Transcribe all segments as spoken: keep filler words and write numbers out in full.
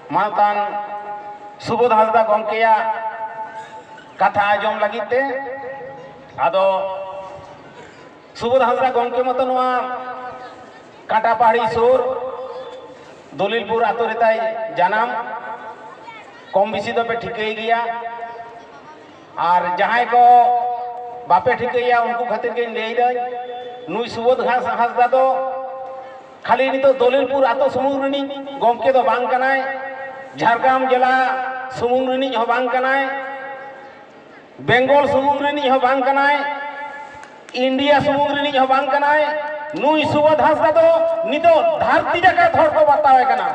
ᱢᱟᱱᱚᱛᱟᱱ ᱥᱩᱵᱳᱫᱷ ᱦᱟᱸᱥᱫᱟ ᱜᱚᱢᱠᱮᱭᱟᱜ ᱠᱟᱛᱷᱟ ᱟᱸᱡᱚᱢ ᱞᱟᱹᱜᱤᱫ ᱛᱮ᱾ ᱟᱫᱚ ᱥᱩᱵᱳᱫᱷ ᱦᱟᱸᱥᱫᱟ ᱜᱚᱢᱠᱮ ᱢᱟᱛᱚ ᱱᱚᱣᱟ ᱠᱟᱴᱟᱯᱟᱦᱟᱲᱤ ᱥᱩᱨ ᱫᱚᱞᱤᱞᱯᱩᱨ ᱟᱛᱳ ᱨᱮᱛᱟᱭ ᱡᱟᱱᱟᱢ᱾ ᱠᱚᱢ ᱵᱮᱥᱤ ᱫᱚᱯᱮ ᱴᱷᱤᱠᱟᱹᱭ ᱜᱮᱭᱟ᱾ ᱟᱨ ᱡᱟᱦᱟᱸᱭ ᱠᱚ ᱵᱟᱯᱮ ᱴᱷᱤᱠᱟᱹᱭᱟ, ᱩᱱᱠᱩ ᱠᱷᱟᱹᱛᱤᱨ ᱜᱮᱧ ᱞᱟᱹᱭᱫᱟᱹᱧ, ᱱᱩᱭ ᱥᱩᱵᱳᱫᱷ ᱦᱟᱸᱥ-, ᱦᱟᱸᱥᱫᱟ ᱫᱚ ᱠᱷᱟᱹᱞᱤ ᱱᱤᱛᱚᱜ ᱫᱚᱞᱤᱞᱯᱩᱨ ᱟᱛᱳ ᱥᱩᱢᱩᱝ ᱨᱤᱱᱤᱡ ᱜᱚᱢᱠᱮ ᱫᱚ ᱵᱟᱝ ᱠᱟᱱᱟᱭ, ᱡᱷᱟᱲᱜᱨᱟᱢ ᱡᱮᱞᱟ ᱥᱩᱢᱩᱝ ᱨᱤᱱᱤᱡ ᱦᱚᱸ ᱵᱟᱝ ᱠᱟᱱᱟᱭ, ᱵᱮᱝᱜᱚᱞ ᱥᱩᱢᱩᱝ ᱨᱤᱱᱤᱡ ᱦᱚᱸ ᱵᱟᱝ ᱠᱟᱱᱟᱭ, ᱤᱱᱰᱤᱭᱟ ᱥᱩᱢᱩᱝ ᱨᱤᱱᱤᱡ ᱦᱚᱸ ᱵᱟᱝ ᱠᱟᱱᱟᱭ᱾ ᱱᱩᱭ ᱥᱩᱵᱳᱫᱷ ᱦᱟᱸᱥᱫᱟ ᱫᱚ ᱱᱤᱛᱚᱜ ᱫᱷᱟᱹᱨᱛᱤ ᱡᱟᱠᱟᱛ ᱦᱚᱲ ᱠᱚ ᱵᱟᱛᱟᱣᱮ ᱠᱟᱱᱟ᱾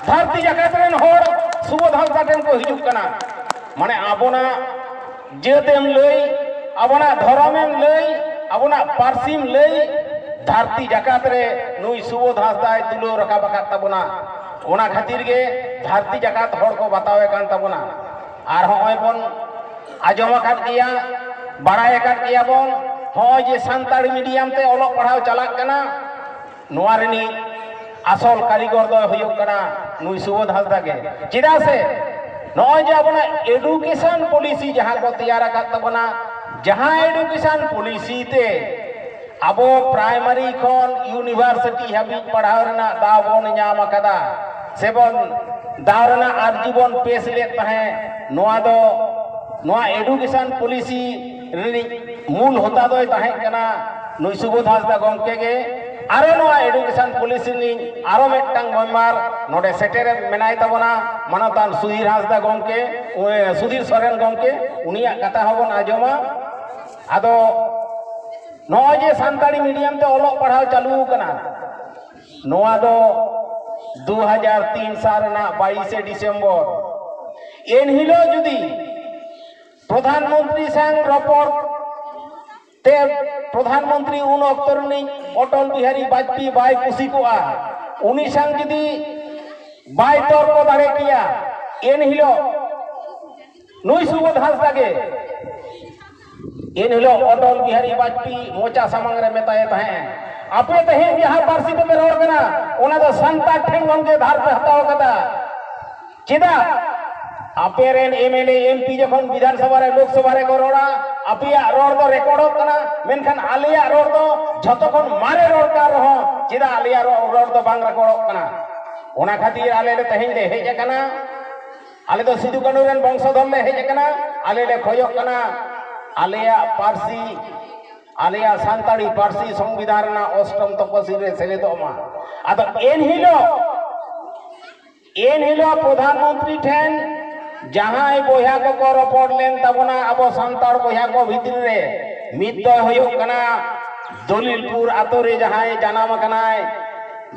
ᱫᱷᱟᱹᱨᱛᱤ ᱡᱟᱠᱟᱛ ᱨᱮᱱ ᱦᱚᱲ ᱥᱩᱵᱳᱫᱷ ᱦᱟᱸᱥᱫᱟ ᱴᱷᱮᱱ ᱠᱚ ᱦᱤᱡᱩᱜ ᱠᱟᱱᱟ᱾ ᱢᱟᱱᱮ ᱟᱵᱚᱱᱟᱜ ᱡᱟᱹᱛᱮᱢ ᱞᱟᱹᱭ, ᱟᱵᱚᱱᱟᱜ ᱫᱷᱚᱨᱚᱢᱮᱢ ᱞᱟᱹᱭ, ᱟᱵᱚᱱᱟᱜ ᱯᱟᱹᱨᱥᱤᱢ ᱞᱟᱹᱭ, ᱫᱷᱟᱹᱨᱛᱤ ᱡᱟᱠᱟᱛ ᱨᱮ ᱱᱩᱭ ᱥᱩᱵᱳᱫᱷ ᱦᱟᱸᱥᱫᱟᱭ ᱛᱩᱞᱟᱹᱣ ᱨᱟᱠᱟᱵ ᱟᱠᱟᱫ ᱛᱟᱵᱚᱱᱟ᱾ ᱚᱱᱟ ᱠᱷᱟᱹᱛᱤᱨ ᱜᱮ ᱫᱷᱟᱹᱨᱛᱤ ᱡᱟᱠᱟᱛ ᱦᱚᱲ ᱠᱚ ᱵᱟᱛᱟᱣᱮ ᱠᱟᱱ ᱛᱟᱵᱚᱱᱟ᱾ ᱟᱨ ᱦᱚᱸᱜᱼᱚᱭ ᱵᱚᱱ ᱟᱸᱡᱚᱢ ᱟᱠᱟᱫ ᱜᱮᱭᱟ, ᱵᱟᱲᱟᱭ ᱟᱠᱟᱫ ᱜᱮᱭᱟ ᱵᱚᱱ, ᱦᱚᱸᱜᱼᱚᱭ ᱡᱮ ᱥᱟᱱᱛᱟᱲᱤ ᱢᱤᱰᱤᱭᱟᱢ ᱛᱮ ᱚᱞᱚᱜ ᱯᱟᱲᱦᱟᱣ ᱪᱟᱞᱟᱜ ᱠᱟᱱᱟ, ᱱᱚᱣᱟ ᱨᱤᱱᱤᱡ ᱟᱥᱚᱞ ᱠᱟᱹᱨᱤᱜᱚᱨ ᱫᱚᱭ ᱦᱩᱭᱩᱜ ᱠᱟᱱᱟ ᱱᱩᱭ ᱥᱩᱵᱳᱫᱷ ᱦᱟᱸᱥᱫᱟ ᱜᱮ᱾ ᱪᱮᱫᱟᱜ ᱥᱮ ᱱᱚᱜᱼᱚᱭ ᱡᱮ ᱟᱵᱚᱱᱟᱜ ᱮᱰᱩᱠᱮᱥᱚᱱ ᱯᱚᱞᱤᱥᱤ ᱡᱟᱦᱟᱸ ᱠᱚ ᱛᱮᱭᱟᱨ ᱟᱠᱟᱫ ᱛᱟᱵᱚᱱᱟ, ᱡᱟᱦᱟᱸ ᱮᱰᱩᱠᱮᱥᱚᱱ ᱯᱚᱞᱤᱥᱤ ᱛᱮ ᱟᱵᱚ ᱯᱨᱟᱭᱢᱟᱨᱤ ᱠᱷᱚᱱ ᱤᱭᱩᱱᱤᱵᱷᱟᱨᱥᱤᱴᱤ ᱦᱟᱹᱵᱤᱡ ᱯᱟᱲᱦᱟᱣ ᱨᱮᱱᱟᱜ ᱫᱟᱣ ᱵᱚᱱ ᱧᱟᱢ ᱟᱠᱟᱫᱟ, ᱥᱮᱵᱚᱱ ᱫᱟᱣ ᱨᱮᱱᱟᱜ ᱟᱨᱡᱤ ᱵᱚᱱ ᱯᱮᱥ ᱞᱮᱫ ᱛᱟᱦᱮᱸᱫ, ᱱᱚᱣᱟ ᱫᱚ, ᱱᱚᱣᱟ ᱮᱰᱩᱠᱮᱥᱚᱱ ᱯᱚᱞᱤᱥᱤ ᱨᱤᱱᱤᱡ ᱢᱩᱞ ᱦᱚᱛᱟ ᱫᱚᱭ ᱛᱟᱦᱮᱸ ᱠᱟᱱᱟ ᱱᱩᱭ ᱥᱩᱵᱳᱫᱷ ᱦᱟᱸᱥᱫᱟ ᱜᱚᱢᱠᱮ ᱜᱮ᱾ ᱟᱨᱚ ᱱᱚᱣᱟ ᱮᱰᱩᱠᱮᱥᱚᱱ ᱯᱚᱞᱤᱥᱤ ᱨᱤᱱᱤᱡ ᱟᱨᱚ ᱢᱤᱫᱴᱟᱝ ᱢᱮᱢᱵᱟᱨ ᱱᱚᱰᱮ ᱥᱮᱴᱮᱨ ᱢᱮᱱᱟᱭ ᱛᱟᱵᱚᱱᱟ, ᱢᱟᱱᱚᱛᱟᱱ ᱥᱩᱫᱷᱤᱨ ᱦᱟᱸᱥᱫᱟ ᱜᱚᱢᱠᱮ, ᱩ-, ᱥᱩᱫᱷᱤᱨ ᱥᱚᱨᱮᱱ ᱜᱚᱢᱠᱮ, ᱩᱱᱤᱭᱟᱜ ᱠᱟᱛᱷᱟ ᱦᱚᱸᱵᱚᱱ ᱟᱸᱡᱚᱢᱟ᱾ ᱟᱫᱚ ᱱᱚᱜᱼᱚᱭ ᱡᱮ ᱥᱟᱱᱛᱟᱲᱤ ᱢᱤᱰᱤᱭᱟᱢ ᱛᱮ ᱚᱞᱚᱜ ᱯᱟᱲᱦᱟᱣ ᱪᱟᱹᱞᱩ ᱟᱠᱟᱱᱟ, ᱱᱚᱣᱟ ᱫᱚ ᱫᱩ ᱦᱟᱡᱟᱨ ᱛᱤᱱ ᱥᱟᱞ ᱨᱮᱱᱟᱜ ᱵᱟᱭᱤᱥᱮ ᱰᱤᱥᱮᱢᱵᱚᱨ᱾ ᱮᱱ ᱦᱤᱞᱳᱜ ᱡᱩᱫᱤ ᱯᱨᱚᱫᱷᱟᱱ ᱢᱚᱱᱛᱨᱤ ᱥᱟᱝ ᱨᱚᱯᱚᱲ ᱛᱮ, ᱯᱨᱚᱫᱷᱟᱱ ᱢᱚᱱᱛᱨᱤ ᱩᱱ ᱚᱠᱛᱚ ᱨᱤᱱᱤᱡ ᱚᱴᱚᱞ ᱵᱤᱦᱟᱨᱤ ᱵᱟᱡᱽᱯᱮᱭᱤ ᱵᱟᱭ ᱠᱩᱥᱤ ᱠᱚᱜᱼᱟ, ᱩᱱᱤ ᱥᱟᱝ ᱡᱩᱫᱤ ᱵᱟᱭ ᱛᱚᱨᱠᱚ ᱫᱟᱲᱮ ᱠᱮᱭᱟ, ᱮᱱ ᱦᱤᱞᱳᱜ ᱱᱩᱭ ᱥᱩᱵᱳᱫᱷ ᱦᱟᱸᱥᱫᱟ ᱜᱮ, ᱮᱱ ᱦᱤᱞᱳᱜ ᱚᱴᱚᱞ ᱵᱤᱦᱟᱨᱤ ᱵᱟᱡᱽᱯᱮᱭᱤ ᱢᱚᱪᱟ ᱥᱟᱢᱟᱝ ᱨᱮ ᱢᱮᱛᱟᱭ ᱛᱟᱦᱮᱸᱫ, "ᱟᱯᱮ ᱛᱮᱦᱮᱧ ᱡᱟᱦᱟᱸ ᱯᱟᱹᱨᱥᱤ ᱛᱮᱯᱮ ᱨᱚᱲ ᱠᱟᱱᱟ, ᱚᱱᱟ ᱫᱚ ᱥᱟᱱᱛᱟᱲ ᱴᱷᱮᱱ ᱠᱷᱚᱱ ᱜᱮ ᱫᱷᱟᱨ ᱯᱮ ᱦᱟᱛᱟᱣ ᱠᱟᱫᱟ, ᱪᱮᱫᱟᱜ? ᱟᱯᱮ ᱨᱮᱱ M L A, M P ᱡᱚᱠᱷᱚᱱ ᱵᱤᱫᱷᱟᱱ ᱥᱚᱵᱷᱟ ᱨᱮ, ᱞᱳᱠ ᱥᱚᱵᱷᱟ ᱨᱮᱠᱚ ᱨᱚᱲᱟ, ᱟᱯᱮᱭᱟᱜ ᱨᱚᱲ ᱫᱚ ᱨᱮᱠᱚᱨᱰᱚᱜ ᱠᱟᱱᱟ, ᱢᱮᱱᱠᱷᱟᱱ ᱟᱞᱮᱭᱟᱜ ᱨᱚᱲ ᱫᱚ ᱡᱷᱚᱛᱚ ᱠᱷᱚᱱ ᱢᱟᱨᱮ ᱨᱚᱲ ᱠᱟᱱ ᱨᱮᱦᱚᱸ ᱪᱮᱫᱟᱜ ᱟᱞᱮᱭᱟᱜ ᱨᱚ-, ᱨᱚᱲ ᱫᱚ ᱵᱟᱝ ᱨᱮᱠᱚᱨᱰᱚᱜ ᱠᱟᱱᱟ? ᱚᱱᱟ ᱠᱷᱟᱹᱛᱤᱨ ᱟᱞᱮ ᱞᱮ ᱛᱮᱦᱮᱧ ᱞᱮ ᱦᱮᱡ ᱟᱠᱟᱱᱟ᱾ ᱟᱞᱮ ᱫᱚ ᱥᱤᱫᱩ ᱠᱟᱹᱱᱩ ᱨᱮᱱ ᱵᱚᱝᱥᱚᱫᱷᱚᱨ ᱞᱮ ᱦᱮᱡ ᱟᱠᱟᱱᱟ᱾ ᱟᱞᱮ ᱞᱮ ᱠᱷᱚᱡᱚᱜ ᱠᱟᱱᱟ ᱟᱞᱮᱭᱟᱜ ᱯᱟᱹᱨᱥᱤ, ᱟᱞᱮᱭᱟᱜ ᱥᱟᱱᱛᱟᱲᱤ ᱯᱟᱹᱨᱥᱤ ᱥᱚᱝᱵᱤᱫᱷᱟᱱ ᱨᱮᱱᱟᱜ ᱚᱥᱴᱚᱢ ᱛᱚᱯᱚᱥᱤᱞ ᱨᱮ ᱥᱮᱞᱮᱫᱚᱜ ᱢᱟ᱾ ᱟᱫᱚ ᱮᱱᱦᱤᱞᱳᱜ ᱮᱱᱦᱤᱞᱳᱜ ᱯᱨᱚᱫᱷᱟᱱ ᱢᱚᱱᱛᱨᱤ ᱴᱷᱮᱱ ᱡᱟᱦᱟᱸᱭ ᱵᱚᱭᱦᱟ ᱠᱚᱠᱚ ᱨᱚᱯᱚᱲ ᱞᱮᱱ ᱛᱟᱵᱚᱱᱟ, ᱟᱵᱚ ᱥᱟᱱᱛᱟᱲ ᱵᱚᱭᱦᱟ ᱠᱚ ᱵᱷᱤᱛᱨᱤ ᱨᱮ, ᱢᱤᱫ ᱫᱚᱭ ᱦᱩᱭᱩᱜ ᱠᱟᱱᱟ ᱫᱚᱞᱤᱞᱯᱩᱨ ᱟᱛᱳ ᱨᱮ ᱡᱟᱦᱟᱸᱭ ᱡᱟᱱᱟᱢ ᱟᱠᱟᱱᱟᱭ,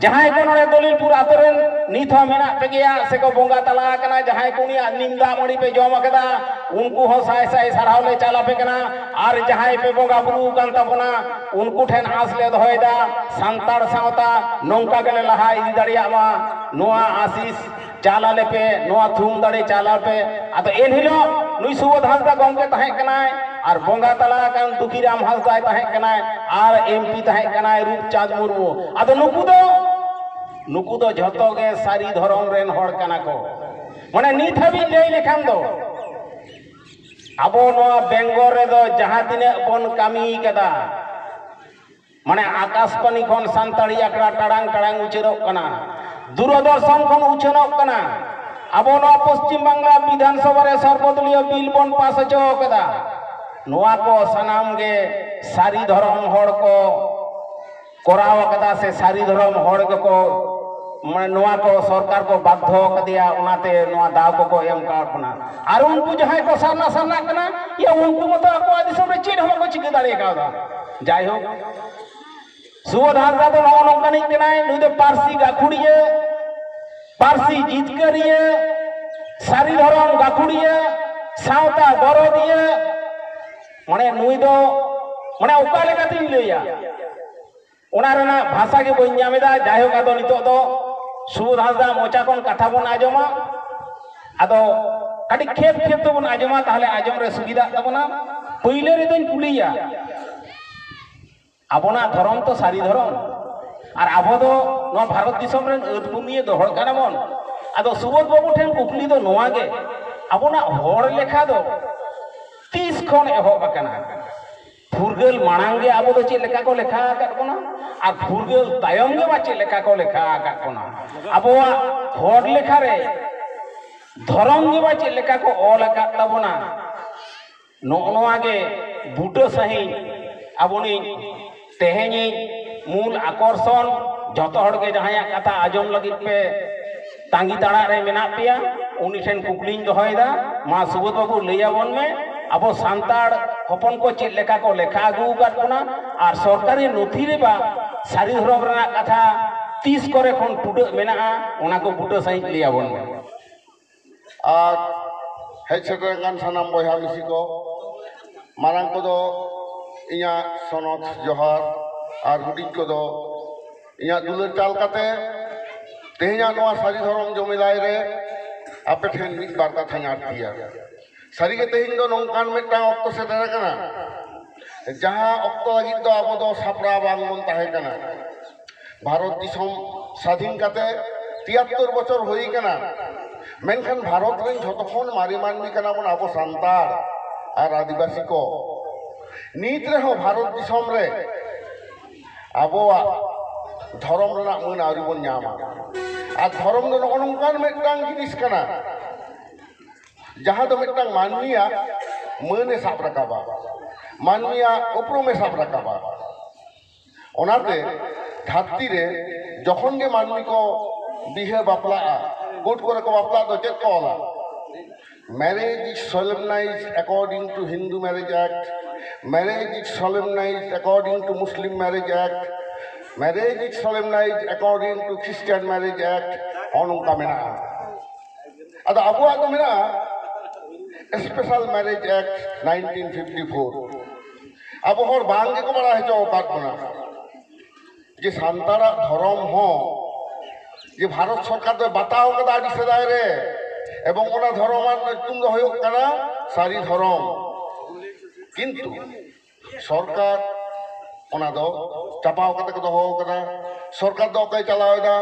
ᱡᱟᱦᱟᱸᱭ ᱠᱚ ᱱᱚᱰᱮ ᱫᱚᱞᱤᱞᱯᱩᱨ ᱟᱛᱳ ᱨᱮᱱ ᱱᱤᱛ ᱦᱚᱸ ᱢᱮᱱᱟᱜ ᱯᱮᱜᱮᱭᱟ ᱥᱮᱠᱚ ᱵᱚᱸᱜᱟ ᱛᱟᱞᱟ ᱟᱠᱟᱱᱟ, ᱡᱟᱦᱟᱸᱭ ᱠᱚ ᱩᱱᱤᱭᱟᱜ ᱱᱤᱢ ᱫᱟᱜ ᱢᱟᱹᱲᱤ ᱯᱮ ᱡᱚᱢ ᱟᱠᱟᱫᱟ, ᱩᱱᱠᱩ ᱦᱚᱸ ᱥᱟᱭ ᱥᱟᱭ ᱥᱟᱨᱦᱟᱣ ᱞᱮ ᱪᱟᱞ ᱟᱯᱮ ᱠᱟᱱᱟ᱾ ᱟᱨ ᱡᱟᱦᱟᱸᱭ ᱯᱮ ᱵᱚᱸᱜᱟ ᱵᱩᱨᱩ ᱟᱠᱟᱱ ᱛᱟᱵᱚᱱᱟ, ᱩᱱᱠᱩ ᱴᱷᱮᱱ ᱟᱸᱥ ᱞᱮ ᱫᱚᱦᱚᱭᱮᱫᱟ, ᱥᱟᱱᱛᱟᱲ ᱥᱟᱶᱛᱟ ᱱᱚᱝᱠᱟ ᱜᱮᱞᱮ ᱞᱟᱦᱟ ᱤᱫᱤ ᱫᱟᱲᱮᱭᱟᱜ ᱢᱟ᱾ ᱱᱚᱣᱟ ᱟᱥᱤᱥ ᱪᱟᱞ ᱟᱞᱮ ᱯᱮ, ᱱᱚᱣᱟ ᱛᱷᱩᱢ ᱫᱟᱲᱮ ᱪᱟᱞ ᱟᱞᱮ ᱯᱮ᱾ ᱟᱫᱚ ᱮᱱᱦᱤᱞᱳᱜ ᱱᱩᱭ ᱥᱩᱵᱳᱫᱷ ᱦᱟᱸᱥᱫᱟ ᱜᱚᱢᱠᱮ ᱛᱟᱦᱮᱸ ᱠᱟᱱᱟᱭ, ᱟᱨ ᱵᱚᱸᱜᱟ ᱛᱟᱞᱟ ᱟᱠᱟᱱ ᱫᱩᱠᱷᱤᱨᱟᱢ ᱦᱟᱸᱥᱫᱟᱭ ᱛᱟᱦᱮᱸ ᱠᱟᱱᱟᱭ, ᱟᱨ ᱮᱢ ᱯᱤ ᱛᱟᱦᱮᱸ ᱠᱟᱱᱟᱭ ᱨᱩᱯᱪᱟᱸᱫᱽ ᱢᱩᱨᱢᱩ᱾ ᱟᱫᱚ ᱱᱩᱠᱩ ᱫᱚ, ᱱᱩᱠᱩ ᱫᱚ ᱡᱷᱚᱛᱚ ᱜᱮ ᱥᱟᱹᱨᱤ ᱫᱷᱚᱨᱚᱢ ᱨᱮᱱ ᱦᱚᱲ ᱠᱟᱱᱟ ᱠᱚ᱾ ᱢᱟᱱᱮ ᱱᱤᱛ ᱦᱟᱹᱵᱤᱡ ᱞᱟᱹᱭ ᱞᱮᱠᱷᱟᱱ ᱫᱚ ᱟᱵᱚ ᱱᱚᱣᱟ ᱵᱮᱝᱜᱚᱞ ᱨᱮᱫᱚ ᱡᱟᱦᱟᱸ ᱛᱤᱱᱟᱹᱜ ᱵᱚᱱ ᱠᱟᱹᱢᱤ ᱠᱟᱫᱟ, ᱢᱟᱱᱮ ᱟᱠᱟᱥᱵᱟᱱᱤ ᱠᱷᱚᱱ ᱥᱟᱱᱛᱟᱲᱤ ᱟᱠᱷᱲᱟ ᱴᱟᱲᱟᱝ ᱴᱟᱲᱟᱝ ᱩᱪᱷᱟᱹᱱᱚᱜ ᱠᱟᱱᱟ, ᱫᱩᱨᱚᱫᱚᱨᱥᱚᱱ ᱠᱷᱚᱱ ᱩᱪᱷᱟᱹᱱᱚᱜ ᱠᱟᱱᱟ᱾ ᱟᱵᱚ ᱱᱚᱣᱟ ᱯᱚᱥᱪᱤᱢ ᱵᱟᱝᱞᱟ ᱵᱤᱫᱷᱟᱱ ᱥᱚᱵᱷᱟ ᱨᱮ ᱥᱚᱨᱵᱚᱫᱚᱞᱤᱭᱚ ᱵᱤᱞ ᱵᱚᱱ ᱯᱟᱥ ᱦᱚᱪᱚ ᱠᱟᱫᱟ᱾ ᱱᱚᱣᱟ ᱠᱚ ᱥᱟᱱᱟᱢ ᱜᱮ ᱥᱟᱹᱨᱤ ᱫᱷᱚᱨᱚᱢ ᱦᱚᱲ ᱠᱚ ᱠᱚᱨᱟᱣ ᱟᱠᱟᱫᱟ, ᱥᱮ ᱥᱟᱹᱨᱤ ᱫᱷᱚᱨᱚᱢ ᱦᱚᱲ ᱜᱮᱠᱚ, ᱢᱟᱱᱮ ᱱᱚᱣᱟ ᱠᱚ ᱥᱚᱨᱠᱟᱨ ᱠᱚ ᱵᱟᱫᱽᱫᱷᱚ ᱟᱠᱟᱫᱮᱭᱟ, ᱚᱱᱟᱛᱮ ᱱᱚᱣᱟ ᱫᱟᱣ ᱠᱚᱠᱚ ᱮᱢ ᱠᱟᱣᱟᱫ ᱵᱚᱱᱟ᱾ ᱟᱨ ᱩᱱᱠᱩ ᱡᱟᱦᱟᱸᱭ ᱠᱚ ᱥᱟᱨᱱᱟ ᱥᱟᱨᱱᱟᱜ ᱠᱟᱱᱟ, ᱭᱟ ᱩᱱᱠᱩ ᱢᱟᱛᱚ ᱟᱠᱚᱣᱟᱜ ᱫᱤᱥᱚᱢ ᱨᱮ ᱪᱮᱫ ᱦᱚᱸ ᱵᱟᱠᱚ ᱪᱤᱠᱟᱹ ᱫᱟᱲᱮ ᱠᱟᱣᱫᱟ᱾ ᱡᱟᱭᱦᱳᱠ, ᱥᱩᱵᱳᱫᱷ ᱦᱟᱸᱥᱫᱟ ᱫᱚ ᱱᱚᱜᱼᱚ ᱱᱚᱝᱠᱟᱱᱤᱡ ᱠᱟᱱᱟᱭ, ᱱᱩᱭ ᱫᱚ ᱯᱟᱹᱨᱥᱤ ᱜᱟᱹᱠᱷᱩᱲᱤᱭᱟᱹ, ᱯᱟᱹᱨᱥᱤ ᱡᱤᱛᱠᱟᱹᱨᱤᱭᱟᱹ, ᱥᱟᱹᱨᱤ ᱫᱷᱚᱨᱚᱢ ᱜᱟᱹᱠᱷᱩᱲᱤᱭᱟᱹ, ᱥᱟᱶᱛᱟ ᱫᱚᱨᱚᱫᱤᱭᱟᱹ᱾ ᱢᱟᱱᱮ ᱱᱩᱭ ᱫᱚ, ᱢᱟᱱᱮ ᱚᱠᱟ ᱞᱮᱠᱟᱛᱤᱧ ᱞᱟᱹᱭᱟ, ᱚᱱᱟ ᱨᱮᱱᱟᱜ ᱵᱷᱟᱥᱟ ᱜᱮ ᱵᱟᱹᱧ ᱧᱟᱢ ᱮᱫᱟ᱾ ᱡᱟᱭᱦᱳᱠ, ᱟᱫᱚ ᱱᱤᱛᱚᱜ ᱫᱚ ᱥᱩᱵᱳᱫᱷ ᱦᱟᱸᱥᱫᱟ ᱢᱚᱪᱟ ᱠᱷᱚᱱ ᱠᱟᱛᱷᱟ ᱵᱚᱱ ᱟᱸᱡᱚᱢᱟ᱾ ᱟᱫᱚ ᱠᱟᱹᱴᱤᱡ ᱠᱷᱮᱯ ᱠᱷᱮᱯ ᱛᱮᱵᱚᱱ ᱟᱸᱡᱚᱢᱟ, ᱛᱟᱦᱞᱮ ᱟᱸᱡᱚᱢ ᱨᱮ ᱥᱩᱵᱤᱫᱷᱟᱜ ᱛᱟᱵᱚᱱᱟ᱾ ᱯᱩᱭᱞᱟᱹ ᱨᱮᱫᱚᱧ ᱠᱩᱞᱤᱭᱟ, ᱟᱵᱚᱱᱟᱜ ᱫᱷᱚᱨᱚᱢ ᱛᱚ ᱥᱟᱹᱨᱤ ᱫᱷᱚᱨᱚᱢ, ᱟᱨ ᱟᱵᱚ ᱫᱚ ᱱᱚᱣᱟ ᱵᱷᱟᱨᱚᱛ ᱫᱤᱥᱚᱢ ᱨᱮᱱ ᱟᱹᱫ ᱵᱷᱩᱢᱤᱭᱟᱹ ᱫᱚ ᱦᱚᱲ ᱠᱟᱱᱟ ᱵᱚᱱ᱾ ᱟᱫᱚ ᱥᱩᱵᱳᱫᱷ ᱵᱟᱹᱵᱩ ᱴᱷᱮᱱ ᱠᱩᱠᱞᱤ ᱫᱚ ᱱᱚᱣᱟ ᱜᱮ, ᱟᱵᱚᱱᱟᱜ ᱦᱚᱲ ᱞᱮᱠᱷᱟ ᱫᱚ ᱛᱤᱥ ᱠᱷᱚᱱ ᱮᱦᱚᱵ ᱟᱠᱟᱱᱟ? ᱯᱷᱩᱨᱜᱟᱹᱞ ᱢᱟᱲᱟᱝ ᱜᱮ ᱟᱵᱚ ᱫᱚ ᱪᱮᱫ ᱞᱮᱠᱟ ᱠᱚ ᱞᱮᱠᱷᱟ ᱟᱠᱟᱫ ᱵᱚᱱᱟ, ᱟᱨ ᱯᱷᱩᱨᱜᱟᱹᱞ ᱛᱟᱭᱚᱢ ᱜᱮ ᱵᱟ ᱪᱮᱫ ᱞᱮᱠᱟ ᱠᱚ ᱞᱮᱠᱷᱟ ᱟᱠᱟᱫ ᱵᱚᱱᱟ? ᱟᱵᱚᱣᱟᱜ ᱦᱚᱲ ᱞᱮᱠᱷᱟ ᱨᱮ ᱫᱷᱚᱨᱚᱢ ᱜᱮ ᱵᱟ ᱪᱮᱫ ᱞᱮᱠᱟ ᱠᱚ ᱚᱞ ᱟᱠᱟᱫ ᱛᱟᱵᱚᱱᱟ? ᱱᱚᱜᱼᱚ ᱱᱚᱣᱟ ᱜᱮ ᱵᱩᱴᱟᱹ ᱥᱟᱺᱦᱤᱡ ᱟᱵᱚᱱᱤᱡ ᱛᱮᱦᱮᱧᱤᱡ ᱢᱩᱞ ᱟᱠᱚᱨᱥᱚᱱ, ᱡᱚᱛᱚ ᱦᱚᱲ ᱜᱮ ᱡᱟᱦᱟᱸᱭᱟᱜ ᱠᱟᱛᱷᱟ ᱟᱸᱡᱚᱢ ᱞᱟᱹᱜᱤᱫ ᱯᱮ ᱛᱟᱺᱜᱤ ᱛᱟᱲᱟᱜ ᱨᱮ ᱢᱮᱱᱟᱜ ᱯᱮᱭᱟ, ᱩᱱᱤ ᱴᱷᱮᱱ ᱠᱩᱠᱞᱤᱧ ᱫᱚᱦᱚᱭᱮᱫᱟ᱾ ᱢᱟ ᱥᱩᱵᱳᱫᱷ ᱵᱟᱹᱵᱩ, ᱞᱟᱹᱭ ᱟᱵᱚᱱ ᱢᱮ, ᱟᱵᱚ ᱥᱟᱱᱛᱟᱲ ᱦᱚᱯᱚᱱ ᱠᱚ ᱪᱮᱫ ᱞᱮᱠᱟ ᱠᱚ ᱞᱮᱠᱷᱟ ᱟᱹᱜᱩ ᱟᱠᱟᱫ ᱵᱚᱱᱟ, ᱟᱨ ᱥᱚᱨᱠᱟᱨᱤ ᱱᱚᱛᱷᱤ ᱨᱮ ᱵᱟ ᱥᱟᱹᱨᱤ ᱫᱷᱚᱨᱚᱢ ᱨᱮᱱᱟᱜ ᱠᱟᱛᱷᱟ ᱛᱤᱥ ᱠᱚᱨᱮ ᱠᱷᱚᱱ ᱴᱩᱰᱟᱹᱜ ᱢᱮᱱᱟᱜᱼᱟ, ᱚᱱᱟ ᱠᱚ ᱵᱩᱴᱟᱹ ᱥᱟᱺᱦᱤᱡ ᱞᱟᱹᱭ ᱟᱵᱚᱱ ᱢᱮ᱾ ᱟᱨ ᱦᱮᱡ ᱥᱮᱴᱮᱨ ᱟᱠᱟᱱ ᱥᱟᱱᱟᱢ ᱵᱚᱭᱦᱟ ᱢᱤᱥᱤ ᱠᱚ, ᱢᱟᱨᱟᱝ ᱠᱚᱫᱚ ᱤᱧᱟᱹᱜ ᱥᱚᱱᱚᱛ ᱡᱚᱦᱟᱨ, ᱟᱨ ᱦᱩᱰᱤᱧ ᱠᱚᱫᱚ ᱤᱧᱟᱹᱜ ᱫᱩᱞᱟᱹᱲ ᱪᱟᱞ ᱠᱟᱛᱮ, ᱛᱮᱦᱮᱧᱟᱜ ᱱᱚᱣᱟ ᱥᱟᱹᱨᱤ ᱫᱷᱚᱨᱚᱢ ᱡᱚᱢᱮᱞᱟᱭ ᱨᱮ ᱟᱯᱮ ᱴᱷᱮᱱ ᱢᱤᱫ ᱵᱟᱨ ᱠᱟᱛᱷᱟᱧ ᱟᱨᱛᱤᱭᱟ᱾ ᱥᱟᱹᱨᱤᱜᱮ ᱛᱮᱦᱮᱧ ᱫᱚ ᱱᱚᱝᱠᱟᱱ ᱢᱤᱫᱴᱟᱝ ᱚᱠᱛᱚ ᱥᱮᱴᱮᱨ ᱟᱠᱟᱱᱟ, ᱡᱟᱦᱟᱸ ᱚᱠᱛᱚ ᱞᱟᱹᱜᱤᱫ ᱫᱚ ᱟᱵᱚ ᱫᱚ ᱥᱟᱯᱲᱟᱣ ᱵᱟᱝ ᱵᱚᱱ ᱛᱟᱦᱮᱸ ᱠᱟᱱᱟ᱾ ᱵᱷᱟᱨᱚᱛ ᱫᱤᱥᱚᱢ ᱥᱟᱫᱷᱤᱱ ᱠᱟᱛᱮ ᱛᱤᱭᱟᱛᱛᱳᱨ ᱵᱚᱪᱷᱚᱨ ᱦᱩᱭ ᱠᱟᱱᱟ, ᱢᱮᱱᱠᱷᱟᱱ ᱵᱷᱟᱨᱚᱛ ᱨᱮᱱ ᱡᱷᱚᱛᱚ ᱠᱷᱚᱱ ᱢᱟᱨᱮ ᱢᱟᱹᱱᱢᱤ ᱠᱟᱱᱟ ᱵᱚᱱ ᱟᱵᱚ ᱥᱟᱱᱛᱟᱲ ᱟᱨ ᱟᱹᱫᱤᱵᱟᱹᱥᱤ ᱠᱚ᱾ ᱱᱤᱛ ᱨᱮᱦᱚᱸ ᱵᱷᱟᱨᱚᱛ ᱫᱤᱥᱚᱢ ᱨᱮ ᱟᱵᱚᱣᱟᱜ ᱫᱷᱚᱨᱚᱢ ᱨᱮᱱᱟᱜ ᱢᱟᱹᱱ ᱟᱹᱣᱨᱤ ᱵᱚᱱ ᱧᱟᱢᱟ᱾ ᱟᱨ ᱫᱷᱚᱨᱚᱢ ᱫᱚ ᱱᱚᱜᱼᱚ ᱱᱚᱝᱠᱟᱱ ᱢᱤᱫᱴᱟᱝ ᱡᱤᱱᱤᱥ ᱠᱟᱱᱟ, ᱡᱟᱦᱟᱸ ᱫᱚ ᱢᱤᱫᱴᱟᱝ ᱢᱟᱹᱱᱢᱤᱭᱟᱜ ᱢᱟᱹᱱᱮ ᱥᱟᱵ ᱨᱟᱠᱟᱵᱟ, ᱢᱟᱹᱱᱢᱤᱭᱟᱜ ᱩᱯᱨᱩᱢᱮ ᱥᱟᱵ ᱨᱟᱠᱟᱵᱟ᱾ ᱚᱱᱟᱛᱮ ᱫᱷᱟᱹᱨᱛᱤ ᱨᱮ ᱡᱚᱠᱷᱚᱱ ᱜᱮ ᱢᱟᱹᱱᱢᱤ ᱠᱚ ᱵᱤᱦᱟᱹ ᱵᱟᱯᱞᱟᱜᱼᱟ, ᱠᱳᱨᱴ ᱠᱚᱨᱮ ᱠᱚ ᱵᱟᱯᱞᱟᱜ ᱫᱚ ᱪᱮᱫ ᱠᱚ ᱚᱞᱟ? Marriage is solemnized according to Hindu Marriage Act. Marriage is solemnized according to Muslim Marriage Act. Marriage is solemnized according to Christian Marriage Act. ᱱᱚᱜᱼᱚ ᱱᱚᱝᱠᱟ ᱢᱮᱱᱟᱜᱼᱟ᱾ ᱟᱫᱚ ᱟᱵᱚᱣᱟᱜ ᱫᱚ ᱢᱮᱱᱟᱜᱼᱟ Special Marriage Act nineteen fifty-four. ᱟᱵᱚ ᱦᱚᱲ ᱵᱟᱝ ᱜᱮᱠᱚ ᱵᱟᱲᱟᱭ ᱦᱚᱪᱚ ᱟᱠᱟᱫ ᱵᱚᱱᱟ ᱡᱮ ᱥᱟᱱᱛᱟᱲᱟᱜ ᱫᱷᱚᱨᱚᱢ ᱦᱚᱸ ᱡᱮ ᱵᱷᱟᱨᱚᱛ ᱥᱚᱨᱠᱟᱨ ᱫᱚᱭ ᱵᱟᱛᱟᱣ ᱠᱟᱫᱟ ᱟᱹᱰᱤ ᱥᱮᱫᱟᱭ ᱨᱮ, ᱮᱵᱚᱝ ᱚᱱᱟ ᱫᱷᱚᱨᱚᱢ ᱨᱮᱱᱟᱜ ᱧᱩᱛᱩᱢ ᱫᱚ ᱦᱩᱭᱩᱜ ᱠᱟᱱᱟ ᱥᱟᱹᱨᱤ ᱫᱷᱚᱨᱚᱢ᱾ ᱠᱤᱱᱛᱩ ᱥᱚᱨᱠᱟᱨ ᱚᱱᱟ ᱫᱚ ᱪᱟᱯᱟᱣ ᱠᱟᱛᱮ ᱠᱚ ᱫᱚᱦᱚ ᱠᱟᱫᱟ᱾ ᱥᱚᱨᱠᱟᱨ ᱫᱚ ᱚᱠᱚᱭ ᱪᱟᱞᱟᱣ ᱮᱫᱟ?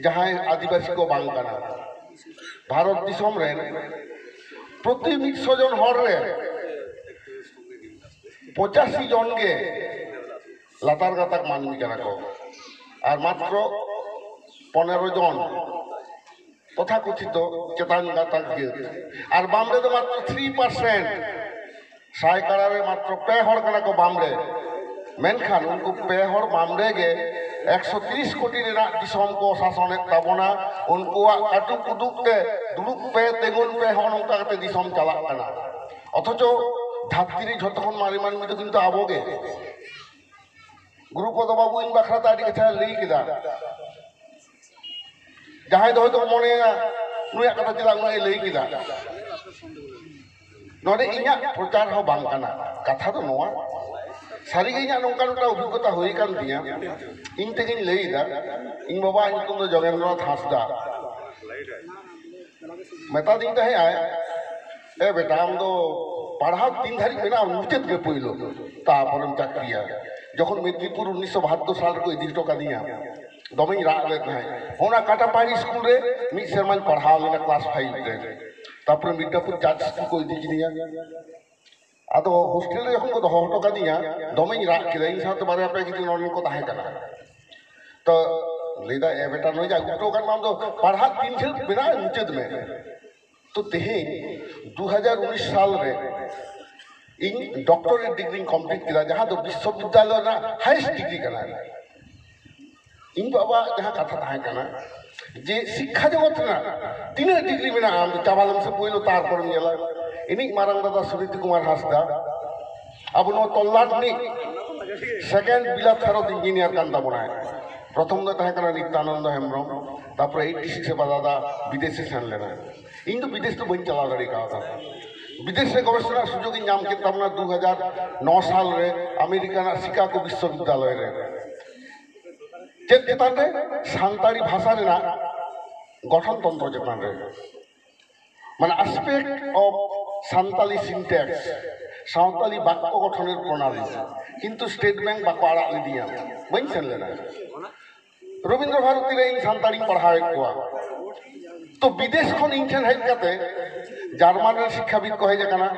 ᱡᱟᱦᱟᱸᱭ ᱟᱹᱫᱤᱵᱟᱹᱥᱤ ᱠᱚ ᱵᱟᱝ ᱠᱟᱱᱟ᱾ ᱵᱷᱟᱨᱚᱛ ᱫᱤᱥᱚᱢ ᱨᱮᱱ ᱯᱨᱚᱛᱤ ᱢᱤᱫᱥᱚ ᱡᱚᱱ ᱦᱚᱲ ᱨᱮ ᱯᱚᱸᱪᱟᱥᱤ ᱡᱚᱱ ᱜᱮ ᱞᱟᱛᱟᱨ ᱜᱟᱛᱟᱠ ᱢᱟᱹᱱᱢᱤ ᱠᱟᱱᱟ ᱠᱚ, ᱟᱨ ᱢᱟᱛᱨᱚ ᱯᱚᱱᱮᱨᱚ ᱡᱚᱱ ᱛᱚᱛᱷᱟᱠᱚᱛᱷᱤᱛᱚ ᱪᱮᱛᱟᱱ ᱜᱟᱛᱟᱠ ᱡᱟᱹᱛ᱾ ᱟᱨ ᱵᱟᱢᱲᱮ ᱫᱚ ᱢᱟᱛᱨᱚ ᱛᱷᱨᱤ ᱯᱟᱨᱥᱮᱱᱴ, ᱥᱟᱭᱠᱟᱲᱟ ᱨᱮ ᱢᱟᱛᱨᱚ ᱯᱮ ᱦᱚᱲ ᱠᱟᱱᱟ ᱠᱚ ᱵᱟᱢᱲᱮ᱾ ᱢᱮᱱᱠᱷᱟᱱ ᱩᱱᱠᱩ ᱯᱮ ᱦᱚᱲ ᱵᱟᱢᱲᱮ ᱜᱮ ᱮᱠᱥᱚ ᱛᱤᱨᱤᱥ ᱠᱳᱴᱤ ᱨᱮᱱᱟᱜ ᱫᱤᱥᱚᱢ ᱠᱚ ᱥᱟᱥᱚᱱᱮᱫ ᱛᱟᱵᱚᱱᱟ᱾ ᱩᱱᱠᱩᱣᱟᱜ ᱠᱟᱹᱴᱩᱵ ᱩᱫᱩᱜ ᱛᱮ ᱫᱩᱲᱩᱵ ᱯᱮ, ᱛᱤᱸᱜᱩᱱ ᱯᱮ, ᱦᱚᱸᱜᱼᱚ ᱱᱚᱝᱠᱟ ᱠᱟᱛᱮ ᱫᱤᱥᱚᱢ ᱪᱟᱞᱟᱜ ᱠᱟᱱᱟ᱾ ᱚᱛᱷᱚᱪᱚ ᱫᱷᱟᱹᱨᱛᱤ ᱨᱮ ᱡᱷᱚᱛᱚ ᱠᱷᱚᱱ ᱢᱟᱨᱮ ᱢᱟᱹᱱᱢᱤ ᱫᱚ ᱠᱤᱱᱛᱩ ᱟᱵᱚ ᱜᱮ᱾ ᱜᱩᱨᱩ ᱯᱚᱫᱚ ᱵᱟᱵᱩ ᱤᱧ ᱵᱟᱠᱷᱨᱟ ᱛᱮ ᱟᱹᱰᱤ ᱠᱟᱛᱷᱟ ᱞᱟᱹᱭ ᱠᱮᱫᱟ᱾ ᱡᱟᱦᱟᱸᱭ ᱫᱚ ᱦᱚᱭᱛᱳ ᱢᱚᱱᱮᱭᱟ, ᱱᱩᱭᱟᱜ ᱠᱟᱛᱷᱟ ᱪᱮᱫᱟᱜ ᱩᱱᱟᱹᱜ ᱮ ᱞᱟᱹᱭ ᱠᱮᱫᱟ? ᱱᱚᱰᱮ ᱤᱧᱟᱹᱜ ᱯᱨᱚᱪᱟᱨ ᱦᱚᱸ ᱵᱟᱝ ᱠᱟᱱᱟ᱾ ᱠᱟᱛᱷᱟ ᱫᱚ ᱱᱚᱣᱟ, ᱥᱟᱹᱨᱤᱜᱮ ᱤᱧᱟᱹᱜ ᱱᱚᱝᱠᱟ ᱱᱚᱝᱠᱟ ᱚᱵᱷᱤᱜᱽᱜᱚᱛᱟ ᱦᱩᱭ ᱟᱠᱟᱱ ᱛᱤᱧᱟ᱾ ᱤᱧ ᱛᱮᱜᱤᱧ ᱞᱟᱹᱭ ᱮᱫᱟ᱾ ᱤᱧ ᱵᱟᱵᱟᱣᱟᱜ ᱧᱩᱛᱩᱢ ᱫᱚ ᱡᱚᱜᱮᱱᱫᱨᱚᱱᱟᱛᱷ ᱦᱟᱸᱥᱫᱟ᱾ ᱢᱮᱛᱟᱫᱤᱧ ᱛᱟᱦᱮᱸ ᱟᱭ, "ᱮ ᱵᱮᱴᱟ, ᱟᱢ ᱫᱚ ᱯᱟᱲᱦᱟᱣ ᱛᱤᱱ ᱫᱷᱟᱹᱨᱤᱡ ᱢᱮᱱᱟᱜᱼᱟ, ᱢᱩᱪᱟᱹᱫ ᱢᱮ ᱯᱳᱭᱞᱳ, ᱛᱟᱨᱯᱚᱨᱮᱢ ᱪᱟᱹᱠᱨᱤᱭᱟ᱾" ᱡᱚᱠᱷᱚᱱ ᱢᱮᱫᱽᱱᱤᱯᱩᱨ ᱩᱱᱤᱥᱥᱚ ᱵᱟᱦᱟᱛᱛᱳᱨ ᱥᱟᱞ ᱨᱮᱠᱚ ᱤᱫᱤ ᱦᱚᱴᱚ ᱠᱟᱫᱤᱧᱟ, ᱫᱚᱢᱮᱧ ᱨᱟᱜ ᱞᱮᱫ ᱛᱟᱦᱮᱸᱫ᱾ ᱚᱱᱟ ᱠᱟᱴᱟᱯᱟᱦᱟᱲᱤ ᱥᱠᱩᱞ ᱨᱮ ᱢᱤᱫ ᱥᱮᱨᱢᱟᱧ ᱯᱟᱲᱦᱟᱣ ᱞᱮᱱᱟ, ᱠᱞᱟᱥ ᱯᱷᱟᱭᱤᱵᱷ ᱨᱮ᱾ ᱛᱟᱨᱯᱚᱨᱮ ᱢᱤᱫᱴᱟᱯᱩᱨ ᱪᱟᱨᱪ ᱥᱠᱩᱞ ᱠᱚ ᱤᱫᱤ ᱠᱤᱫᱤᱧᱟ᱾ ᱟᱫᱚ ᱦᱳᱥᱴᱮᱞ ᱨᱮ ᱡᱚᱠᱷᱚᱱ ᱠᱚ ᱫᱚᱦᱚ ᱦᱚᱴᱚ ᱠᱟᱫᱤᱧᱟ, ᱫᱚᱢᱮᱧ ᱨᱟᱜ ᱠᱮᱫᱟ᱾ ᱤᱧ ᱥᱟᱶᱛᱮ ᱵᱟᱨᱭᱟ ᱯᱮᱭᱟ ᱜᱤᱫᱽᱨᱟᱹ ᱱᱚᱰᱮᱱ ᱠᱚ ᱛᱟᱦᱮᱸ ᱠᱟᱱᱟ᱾ ᱛᱚ ᱞᱟᱹᱭᱫᱟ, "ᱮ ᱵᱮᱴᱟ, ᱱᱩᱭ ᱡᱟ ᱟᱹᱜᱩ ᱦᱚᱴᱚ ᱠᱟᱫ ᱢᱮ, ᱟᱢ ᱫᱚ ᱯᱟᱲᱦᱟᱜ ᱛᱤᱱ ᱡᱷᱟᱹᱞ ᱢᱮᱱᱟᱜᱼᱟ, ᱢᱩᱪᱟᱹᱫ ᱢᱮ᱾" ᱛᱚ ᱛᱮᱦᱮᱧ ᱫᱩ ᱦᱟᱡᱟᱨ ᱩᱱᱤᱥ ᱥᱟᱞ ᱨᱮ ᱤᱧ ᱰᱚᱠᱴᱚᱨᱮᱴ ᱰᱤᱜᱽᱨᱤᱧ ᱠᱚᱢᱯᱞᱤᱴ ᱠᱮᱫᱟ, ᱡᱟᱦᱟᱸ ᱫᱚ ᱵᱤᱥᱥᱚᱵᱤᱫᱽᱫᱟᱞᱚᱭ ᱨᱮᱱᱟᱜ ᱦᱟᱭᱮᱥᱴ ᱰᱤᱜᱽᱨᱤ ᱠᱟᱱᱟ᱾ ᱤᱧ ᱵᱟᱵᱟᱣᱟᱜ ᱡᱟᱦᱟᱸ ᱠᱟᱛᱷᱟ ᱛᱟᱦᱮᱸ ᱠᱟᱱᱟ ᱡᱮ ᱥᱤᱠᱠᱷᱟ ᱡᱚᱜᱚᱛ ᱨᱮᱱᱟᱜ ᱛᱤᱱᱟᱹᱜ ᱰᱤᱜᱽᱨᱤ ᱢᱮᱱᱟᱜᱼᱟ, ᱟᱢ ᱫᱚ ᱪᱟᱵᱟ ᱞᱮᱢ ᱥᱮ ᱯᱳᱭᱞᱳ, ᱛᱟᱨᱯᱚᱨᱮᱢ ᱧᱮᱞᱟ᱾ ᱤᱧᱤᱡ ᱢᱟᱨᱟᱝ ᱫᱟᱫᱟ ᱥᱩᱱᱤᱛᱤ ᱠᱩᱢᱟᱨ ᱦᱟᱸᱥᱫᱟ ᱟᱵᱚ ᱱᱚᱣᱟ ᱛᱚᱞᱞᱟᱴ ᱨᱤᱱᱤᱡ ᱥᱮᱠᱮᱱᱰ ᱵᱤᱞᱟᱛ ᱯᱷᱮᱨᱚᱛ ᱤᱧᱡᱤᱱᱤᱭᱟᱨ ᱠᱟᱱ ᱛᱟᱵᱚᱱᱟᱭ᱾ ᱯᱨᱚᱛᱷᱚᱢ ᱫᱚᱭ ᱛᱟᱦᱮᱸ ᱠᱟᱱᱟ ᱱᱤᱛᱭᱟᱱᱚᱱᱫᱚ ᱦᱮᱢᱵᱨᱚᱢ, ᱛᱟᱨᱯᱚᱨᱮ ᱮᱭᱤᱴᱤ ᱥᱤᱠᱥ ᱨᱮ ᱵᱟᱵᱟ ᱫᱟᱫᱟ ᱵᱤᱫᱮᱥᱮ ᱥᱮᱱ ᱞᱮᱱᱟ᱾ ᱤᱧ ᱫᱚ ᱵᱤᱫᱮᱥ ᱫᱚ ᱵᱟᱹᱧ ᱪᱟᱞᱟᱣ ᱫᱟᱲᱮ ᱠᱟᱣᱫᱟ᱾ ᱵᱤᱫᱮᱥ ᱨᱮ ᱜᱚᱵᱮᱥᱚᱱᱟ ᱨᱮᱱᱟᱜ ᱥᱩᱡᱳᱜᱽ ᱤᱧ ᱧᱟᱢ ᱠᱮᱫ ᱛᱟᱵᱚᱱᱟ ᱫᱩ ᱦᱟᱡᱟᱨ ᱱᱚ ᱥᱟᱞ ᱨᱮ ᱟᱢᱮᱨᱤᱠᱟ ᱨᱮᱱᱟᱜ ᱥᱤᱠᱟᱜᱳ ᱵᱤᱥᱥᱚᱵᱤᱫᱽᱫᱟᱞᱚᱭ ᱨᱮ᱾ ᱪᱮᱫ ᱪᱮᱛᱟᱱ ᱨᱮ? ᱥᱟᱱᱛᱟᱲᱤ ᱵᱷᱟᱥᱟ ᱨᱮᱱᱟᱜ ᱜᱚᱴᱷᱚᱱ ᱛᱚᱱᱛᱨᱚ ᱪᱮᱛᱟᱱ ᱨᱮ, ᱢᱟᱱᱮ aspect of Santali syntax, Santali ᱵᱟᱠᱠᱚ ᱜᱚᱴᱷᱚᱱᱮᱨ ᱯᱨᱚᱱᱟᱞᱤ᱾ ᱠᱤᱱᱛᱩ ᱥᱴᱮᱴ ᱵᱮᱝᱠ ᱵᱟᱠᱚ ᱟᱲᱟᱜ ᱞᱤᱫᱤᱧᱟ, ᱵᱟᱹᱧ ᱥᱮᱱ ᱞᱮᱱᱟ᱾ ᱨᱚᱵᱤᱱᱫᱨᱚ ᱵᱷᱟᱨᱚᱛᱤ ᱨᱮ ᱤᱧ ᱥᱟᱱᱛᱟᱲᱤᱧ ᱯᱟᱲᱦᱟᱣᱮᱫ ᱠᱚᱣᱟ᱾ ᱛᱚ ᱵᱤᱫᱮᱥ ᱠᱷᱚᱱ ᱤᱧ ᱴᱷᱮᱱ ᱦᱮᱡ ᱠᱟᱛᱮ ᱡᱟᱨᱢᱟᱱ ᱨᱮᱱ ᱥᱤᱠᱠᱷᱟᱵᱤᱫ ᱠᱚ ᱦᱮᱡ ᱟᱠᱟᱱᱟ,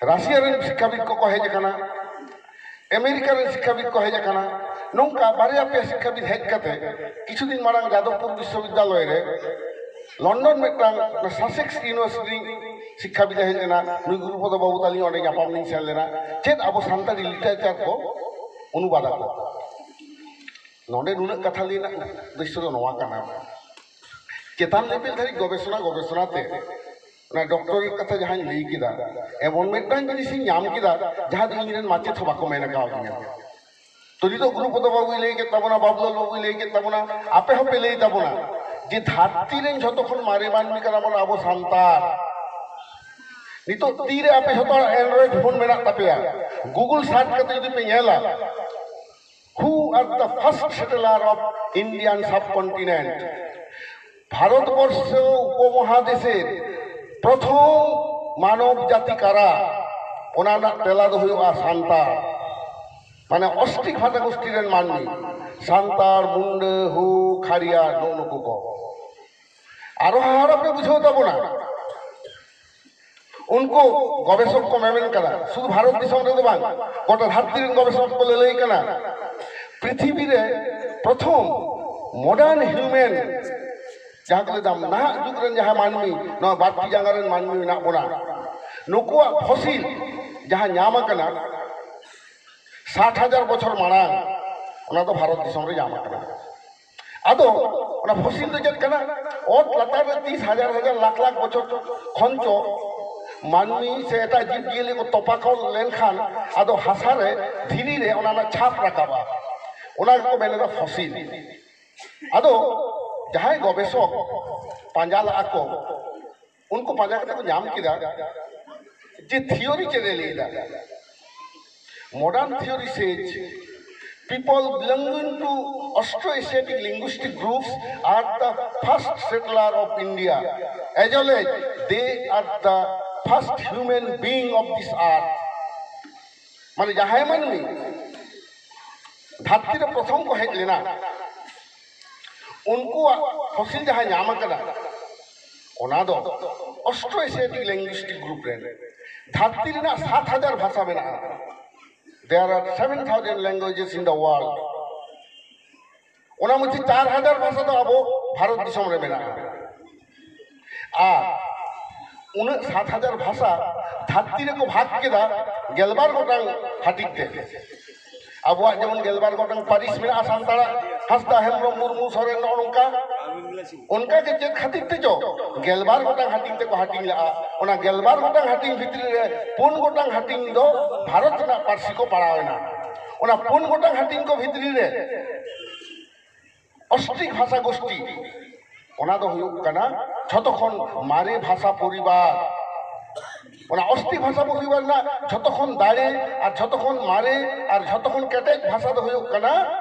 ᱨᱟᱥᱤᱭᱟ ᱨᱮᱱ ᱥᱤᱠᱠᱷᱟᱵᱤᱫ ᱠᱚᱠᱚ ᱦᱮᱡ ᱟᱠᱟᱱᱟ, ᱟᱢᱮᱨᱤᱠᱟ ᱨᱮᱱ ᱥᱤᱠᱠᱷᱟᱵᱤᱫ ᱠᱚ ᱦᱮᱡ ᱟᱠᱟᱱᱟ᱾ ᱱᱚᱝᱠᱟ ᱵᱟᱨᱭᱟ ᱯᱮᱭᱟ ᱥᱤᱠᱠᱷᱟᱵᱤᱫ ᱦᱮᱡ ᱠᱟᱛᱮ ᱠᱤᱪᱷᱩ ᱫᱤᱱ ᱢᱟᱲᱟᱝ ᱡᱟᱫᱚᱵᱯᱩᱨ ᱵᱤᱥᱥᱚᱵᱤᱫᱽᱫᱟᱞᱚᱭ ᱨᱮ ᱞᱚᱱᱰᱚᱱ ᱢᱤᱫᱴᱟᱝ ᱥᱟᱥᱮᱠᱥ ᱤᱭᱩᱱᱤᱵᱷᱟᱨᱥᱤᱴᱤ ᱥᱤᱠᱠᱷᱟᱵᱤᱫ ᱮ ᱦᱮᱡ ᱞᱮᱱᱟ᱾ ᱱᱩᱭ ᱜᱩᱨᱩᱯᱚᱫᱚ ᱵᱟᱵᱩ ᱛᱟᱹᱞᱤᱧ ᱚᱸᱰᱮ ᱧᱟᱯᱟᱢ ᱞᱤᱧ ᱥᱮᱱ ᱞᱮᱱᱟ᱾ ᱪᱮᱫ ᱟᱵᱚ ᱥᱟᱱᱛᱟᱲᱤ ᱞᱤᱴᱟᱨᱮᱪᱟᱨ ᱠᱚ ᱚᱱᱩᱵᱟᱫ ᱟᱠᱚ᱾ ᱱᱚᱰᱮ ᱱᱩᱱᱟᱹᱜ ᱠᱟᱛᱷᱟ ᱞᱟᱹᱭ ᱨᱮᱱᱟᱜ ᱩᱫᱽᱫᱮᱥᱥᱚ ᱫᱚ ᱱᱚᱣᱟ ᱠᱟᱱᱟ, ᱪᱮᱛᱟᱱ ᱞᱮᱵᱮᱞ ᱫᱷᱟᱹᱨᱤᱡ ᱜᱚᱵᱮᱥᱚᱱᱟ, ᱜᱚᱵᱮᱥᱚᱱᱟ ᱛᱮ ᱚᱱᱟ ᱰᱚᱠᱴᱚᱨᱮᱴ ᱠᱟᱛᱷᱟ ᱡᱟᱦᱟᱸᱧ ᱞᱟᱹᱭ ᱠᱮᱫᱟ, ᱮᱢᱚᱱ ᱢᱤᱫᱴᱟᱝ ᱡᱤᱱᱤᱥᱤᱧ ᱧᱟᱢ ᱠᱮᱫᱟ ᱡᱟᱦᱟᱸ ᱫᱚ ᱤᱧ ᱨᱮᱱ ᱢᱟᱪᱮᱫ ᱦᱚᱸ ᱵᱟᱠᱚ ᱢᱮᱱ ᱠᱟᱣᱫᱤᱧᱟ᱾ ᱛᱚ ᱱᱤᱛᱚᱜ ᱜᱩᱨᱩᱯᱚᱫᱚ ᱵᱟᱵᱩᱭ ᱞᱟᱹᱭ ᱠᱮᱫ ᱛᱟᱵᱚᱱᱟ, ᱵᱟᱵᱩᱞᱟᱞ ᱵᱟᱵᱩᱭ ᱞᱟᱹᱭ ᱠᱮᱫ ᱛᱟᱵᱚᱱᱟ, ᱟᱯᱮ ᱦᱚᱸᱯᱮ ᱞᱟᱹᱭ ᱛᱟᱵᱚᱱᱟ ᱡᱮ ᱫᱷᱟᱹᱨᱛᱤ ᱨᱮᱱ ᱡᱷᱚᱛᱚ ᱠᱷᱚᱱ ᱢᱟᱨᱮ ᱢᱟᱹᱱᱢᱤ ᱠᱟᱱᱟ ᱵᱚᱱ ᱟᱵᱚ ᱥᱟᱱᱛᱟᱲ᱾ ᱱᱤᱛᱚᱜ ᱛᱤᱨᱮ ᱟᱯᱮ ᱡᱷᱚᱛᱚ ᱦᱚᱲᱟᱜ ᱮᱱᱰᱨᱚᱭᱮᱰ ᱯᱷᱳᱱ ᱢᱮᱱᱟᱜ ᱛᱟᱯᱮᱭᱟ, ᱜᱩᱜᱩᱞ ᱥᱟᱨᱪ ᱠᱟᱛᱮ ᱡᱩᱫᱤ ᱯᱮ ᱧᱮᱞᱟ, Who are the first settler of Indian subcontinent? Bharatvarsha উপমহাদেশের প্রথম মানব জাতি কারা? ᱚᱱᱟ ᱨᱮᱱᱟᱜ ᱛᱮᱞᱟ ᱫᱚ ᱦᱩᱭᱩᱜᱼᱟ ᱥᱟᱱᱛᱟᱲ, ᱢᱟᱱᱮ ᱚᱥᱴᱤ ᱯᱷᱟᱴᱟ ᱜᱳᱥᱴᱤ ᱨᱮᱱ ᱢᱟᱹᱱᱢᱤ, ᱥᱟᱱᱛᱟᱲ, ᱢᱩᱱᱰᱟᱹ, ᱦᱳ, ᱠᱷᱟᱲᱤᱭᱟ, ᱱᱩᱜᱼᱩ ᱱᱩᱠᱩ ᱠᱚ᱾ ᱟᱨᱚ ᱦᱟᱦᱟᱲᱟ ᱯᱮ ᱵᱩᱡᱷᱟᱹᱣ ᱛᱟᱵᱚᱱᱟ᱾ ᱩᱱᱠᱩ ᱜᱚᱵᱮᱥᱚᱠ ᱠᱚ ᱢᱮᱢᱮᱱ ᱠᱟᱱᱟ, ᱥᱩᱫᱷᱩ ᱵᱷᱟᱨᱚᱛ ᱫᱤᱥᱚᱢ ᱨᱮᱫᱚ ᱵᱟᱝ, ᱜᱚᱴᱟ ᱫᱷᱟᱹᱨᱛᱤ ᱨᱮᱱ ᱜᱚᱵᱮᱥᱚᱠ ᱠᱚ ᱞᱟᱹᱞᱟᱹᱭ ᱠᱟᱱᱟ, ᱯᱨᱤᱛᱷᱤᱵᱤ ᱨᱮ ᱯᱨᱚᱛᱷᱚᱢ ᱢᱚᱰᱟᱨᱱ ᱦᱤᱭᱩᱢᱮᱱ, ᱡᱟᱦᱟᱸ ᱠᱚ ᱞᱟᱹᱭᱫᱟ ᱱᱟᱦᱟᱜ ᱡᱩᱜᱽ ᱨᱮᱱ ᱡᱟᱦᱟᱸᱭ ᱢᱟᱹᱱᱢᱤ, ᱱᱚᱣᱟ ᱵᱟᱨ ᱛᱤ ᱡᱟᱸᱜᱟ ᱨᱮᱱ ᱢᱟᱹᱱᱢᱤ ᱢᱮᱱᱟᱜ ᱵᱚᱱᱟ, ᱱᱩᱠᱩᱣᱟᱜ ᱯᱷᱚᱥᱤᱞ ᱡᱟᱦᱟᱸ ᱧᱟᱢ ᱟᱠᱟᱱᱟ ᱥᱟᱴ ᱦᱟᱡᱟᱨ ᱵᱚᱪᱷᱚᱨ ᱢᱟᱲᱟᱝ, ᱚᱱᱟ ᱫᱚ ᱵᱷᱟᱨᱚᱛ ᱫᱤᱥᱚᱢ ᱨᱮ ᱧᱟᱢ ᱟᱠᱟᱱᱟ᱾ ᱟᱫᱚ ᱚᱱᱟ ᱯᱷᱚᱥᱤᱞ ᱫᱚ ᱪᱮᱫ ᱠᱟᱱᱟ? ᱚᱛ ᱞᱟᱛᱟᱨ ᱨᱮ ᱛᱤᱥ ᱦᱟᱡᱟᱨ ᱦᱟᱡᱟᱨ ᱞᱟᱠᱷ ᱞᱟᱠᱷ ᱵᱚᱪᱷᱚᱨ ᱠᱷᱚᱱ ᱪᱚ ᱢᱟᱹᱱᱢᱤ ᱥᱮ ᱮᱴᱟᱜ ᱡᱤᱵᱽ ᱡᱤᱭᱟᱹᱞᱤ ᱠᱚ ᱛᱚᱯᱟ ᱠᱚ ᱞᱮᱱᱠᱷᱟᱱ ᱟᱫᱚ ᱦᱟᱥᱟ ᱨᱮ, ᱫᱷᱤᱨᱤ ᱨᱮ ᱚᱱᱟ ᱨᱮᱱᱟᱜ ᱪᱷᱟᱯ ᱨᱟᱠᱟᱵᱟ᱾ ᱚᱱᱟ ᱜᱮᱠᱚ ᱢᱮᱱ ᱮᱫᱟ ᱯᱷᱚᱥᱤᱞ᱾ ᱟᱫᱚ ᱡᱟᱦᱟᱸᱭ ᱜᱚᱵᱮᱥᱚᱠ ᱯᱟᱸᱡᱟ ᱞᱟᱜᱼᱟ ᱠᱚ, ᱩᱱᱠᱩ ᱯᱟᱸᱡᱟ ᱠᱟᱛᱮ ᱠᱚ ᱧᱟᱢ ᱠᱮᱫᱟ ᱡᱮ ᱛᱷᱤᱭᱳᱨᱤ ᱪᱮᱫ ᱮ ᱞᱟᱹᱭ ᱮᱫᱟ᱾ Modern theory says people belonging to Austro-Asiatic linguistic groups are the first settler of India. As well as they are the first human being of this earth. ᱢᱟᱱᱮ ᱡᱟᱦᱟᱸᱭ ᱢᱟᱹᱱᱢᱤ ᱫᱷᱟᱹᱨᱛᱤ ᱨᱮ ᱯᱨᱚᱛᱷᱚᱢ ᱠᱚ ᱦᱮᱡ ᱞᱮᱱᱟ, ᱩᱱᱠᱩᱣᱟᱜ ᱯᱷᱚᱥᱤᱞ ᱡᱟᱦᱟᱸ ᱧᱟᱢ ᱟᱠᱟᱱᱟ, ᱚᱱᱟ ᱫᱚ Austro-Asiatic linguistic group ᱨᱮᱱ᱾ ᱫᱷᱟᱹᱨᱛᱤ ᱨᱮᱱᱟᱜ ᱥᱟᱛ ᱦᱟᱡᱟᱨ ᱵᱷᱟᱥᱟ ᱢᱮᱱᱟᱜᱼᱟ᱾ There are seven thousand languages in the world. ᱚᱱᱟ ᱢᱚᱫᱽᱫᱷᱮ ᱪᱟᱨ ᱦᱟᱡᱟᱨ ᱵᱷᱟᱥᱟ ᱫᱚ ᱟᱵᱚ ᱵᱷᱟᱨᱚᱛ ᱫᱤᱥᱚᱢ ᱨᱮ ᱢᱮᱱᱟᱜᱼᱟ᱾ ᱟᱨ ᱩᱱᱟᱹᱜ ᱥᱟᱛ ᱦᱟᱡᱟᱨ ᱵᱷᱟᱥᱟ ᱫᱷᱟᱹᱨᱛᱤ ᱨᱮᱠᱚ ᱵᱷᱟᱜᱽ ᱠᱮᱫᱟ ᱜᱮᱞᱵᱟᱨ ᱜᱚᱴᱟᱝ ᱦᱟᱹᱴᱤᱧ ᱛᱮ᱾ ᱟᱵᱚᱣᱟᱜ ᱡᱮᱢᱚᱱ ᱜᱮᱞᱵᱟᱨ ᱜᱚᱴᱟᱝ ᱯᱟᱹᱨᱤᱥ ᱢᱮᱱᱟᱜᱼᱟ ᱥᱟᱱᱛᱟᱲᱟᱜ, ᱦᱟᱸᱥᱫᱟ, ᱦᱮᱢᱵᱨᱚᱢ, ᱢᱩᱨᱢᱩ, ᱥᱚᱨᱮᱱ, ᱱᱚᱜᱼᱚ ᱱᱚᱝᱠᱟ᱾ ᱚᱱᱠᱟ ᱜᱮ ᱪᱮᱫ ᱠᱷᱟᱹᱛᱤᱨ ᱛᱮᱪᱚ ᱜᱮᱞᱵᱟᱨ ᱜᱚᱴᱟᱝ ᱦᱟᱹᱴᱤᱧ ᱛᱮᱠᱚ ᱦᱟᱹᱴᱤᱧ ᱞᱮᱜᱼᱟ᱾ ᱚᱱᱟ ᱜᱮᱞᱵᱟᱨ ᱜᱚᱴᱟᱝ ᱦᱟᱹᱴᱤᱧ ᱵᱷᱤᱛᱨᱤ ᱨᱮ ᱯᱩᱱ ᱜᱚᱴᱟᱝ ᱦᱟᱹᱴᱤᱧ ᱫᱚ ᱵᱷᱟᱨᱚᱛ ᱨᱮᱱᱟᱜ ᱯᱟᱹᱨᱥᱤ ᱠᱚ ᱯᱟᱲᱟᱣ ᱮᱱᱟ᱾ ᱚᱱᱟ ᱯᱩᱱ ᱜᱚᱴᱟᱝ ᱦᱟᱹᱴᱤᱧ ᱠᱚ ᱵᱷᱤᱛᱨᱤ ᱨᱮ ᱚᱥᱴᱨᱤᱠ ᱵᱷᱟᱥᱟ ᱜᱳᱥᱴᱤ, ᱚᱱᱟ ᱫᱚ ᱦᱩᱭᱩᱜ ᱠᱟᱱᱟ ᱡᱷᱚᱛᱚ ᱠᱷᱚᱱ ᱢᱟᱨᱮ ᱵᱷᱟᱥᱟ ᱯᱚᱨᱤᱵᱟᱨ᱾ ᱚᱱᱟ ᱚᱥᱴᱨᱤᱠ ᱵᱷᱟᱥᱟ ᱯᱚᱨᱤᱵᱟᱨ ᱨᱮᱱᱟᱜ ᱡᱷᱚᱛᱚ ᱠᱷᱚᱱ ᱫᱟᱲᱮ ᱟᱨ ᱡᱷᱚᱛᱚ ᱠᱷᱚᱱ ᱢᱟᱨᱮ ᱟᱨ ᱡᱷᱚᱛᱚ ᱠᱷᱚᱱ ᱠᱮᱴᱮᱡ ᱵᱷᱟᱥᱟ ᱫᱚ ᱦᱩᱭᱩᱜ ᱠᱟᱱᱟ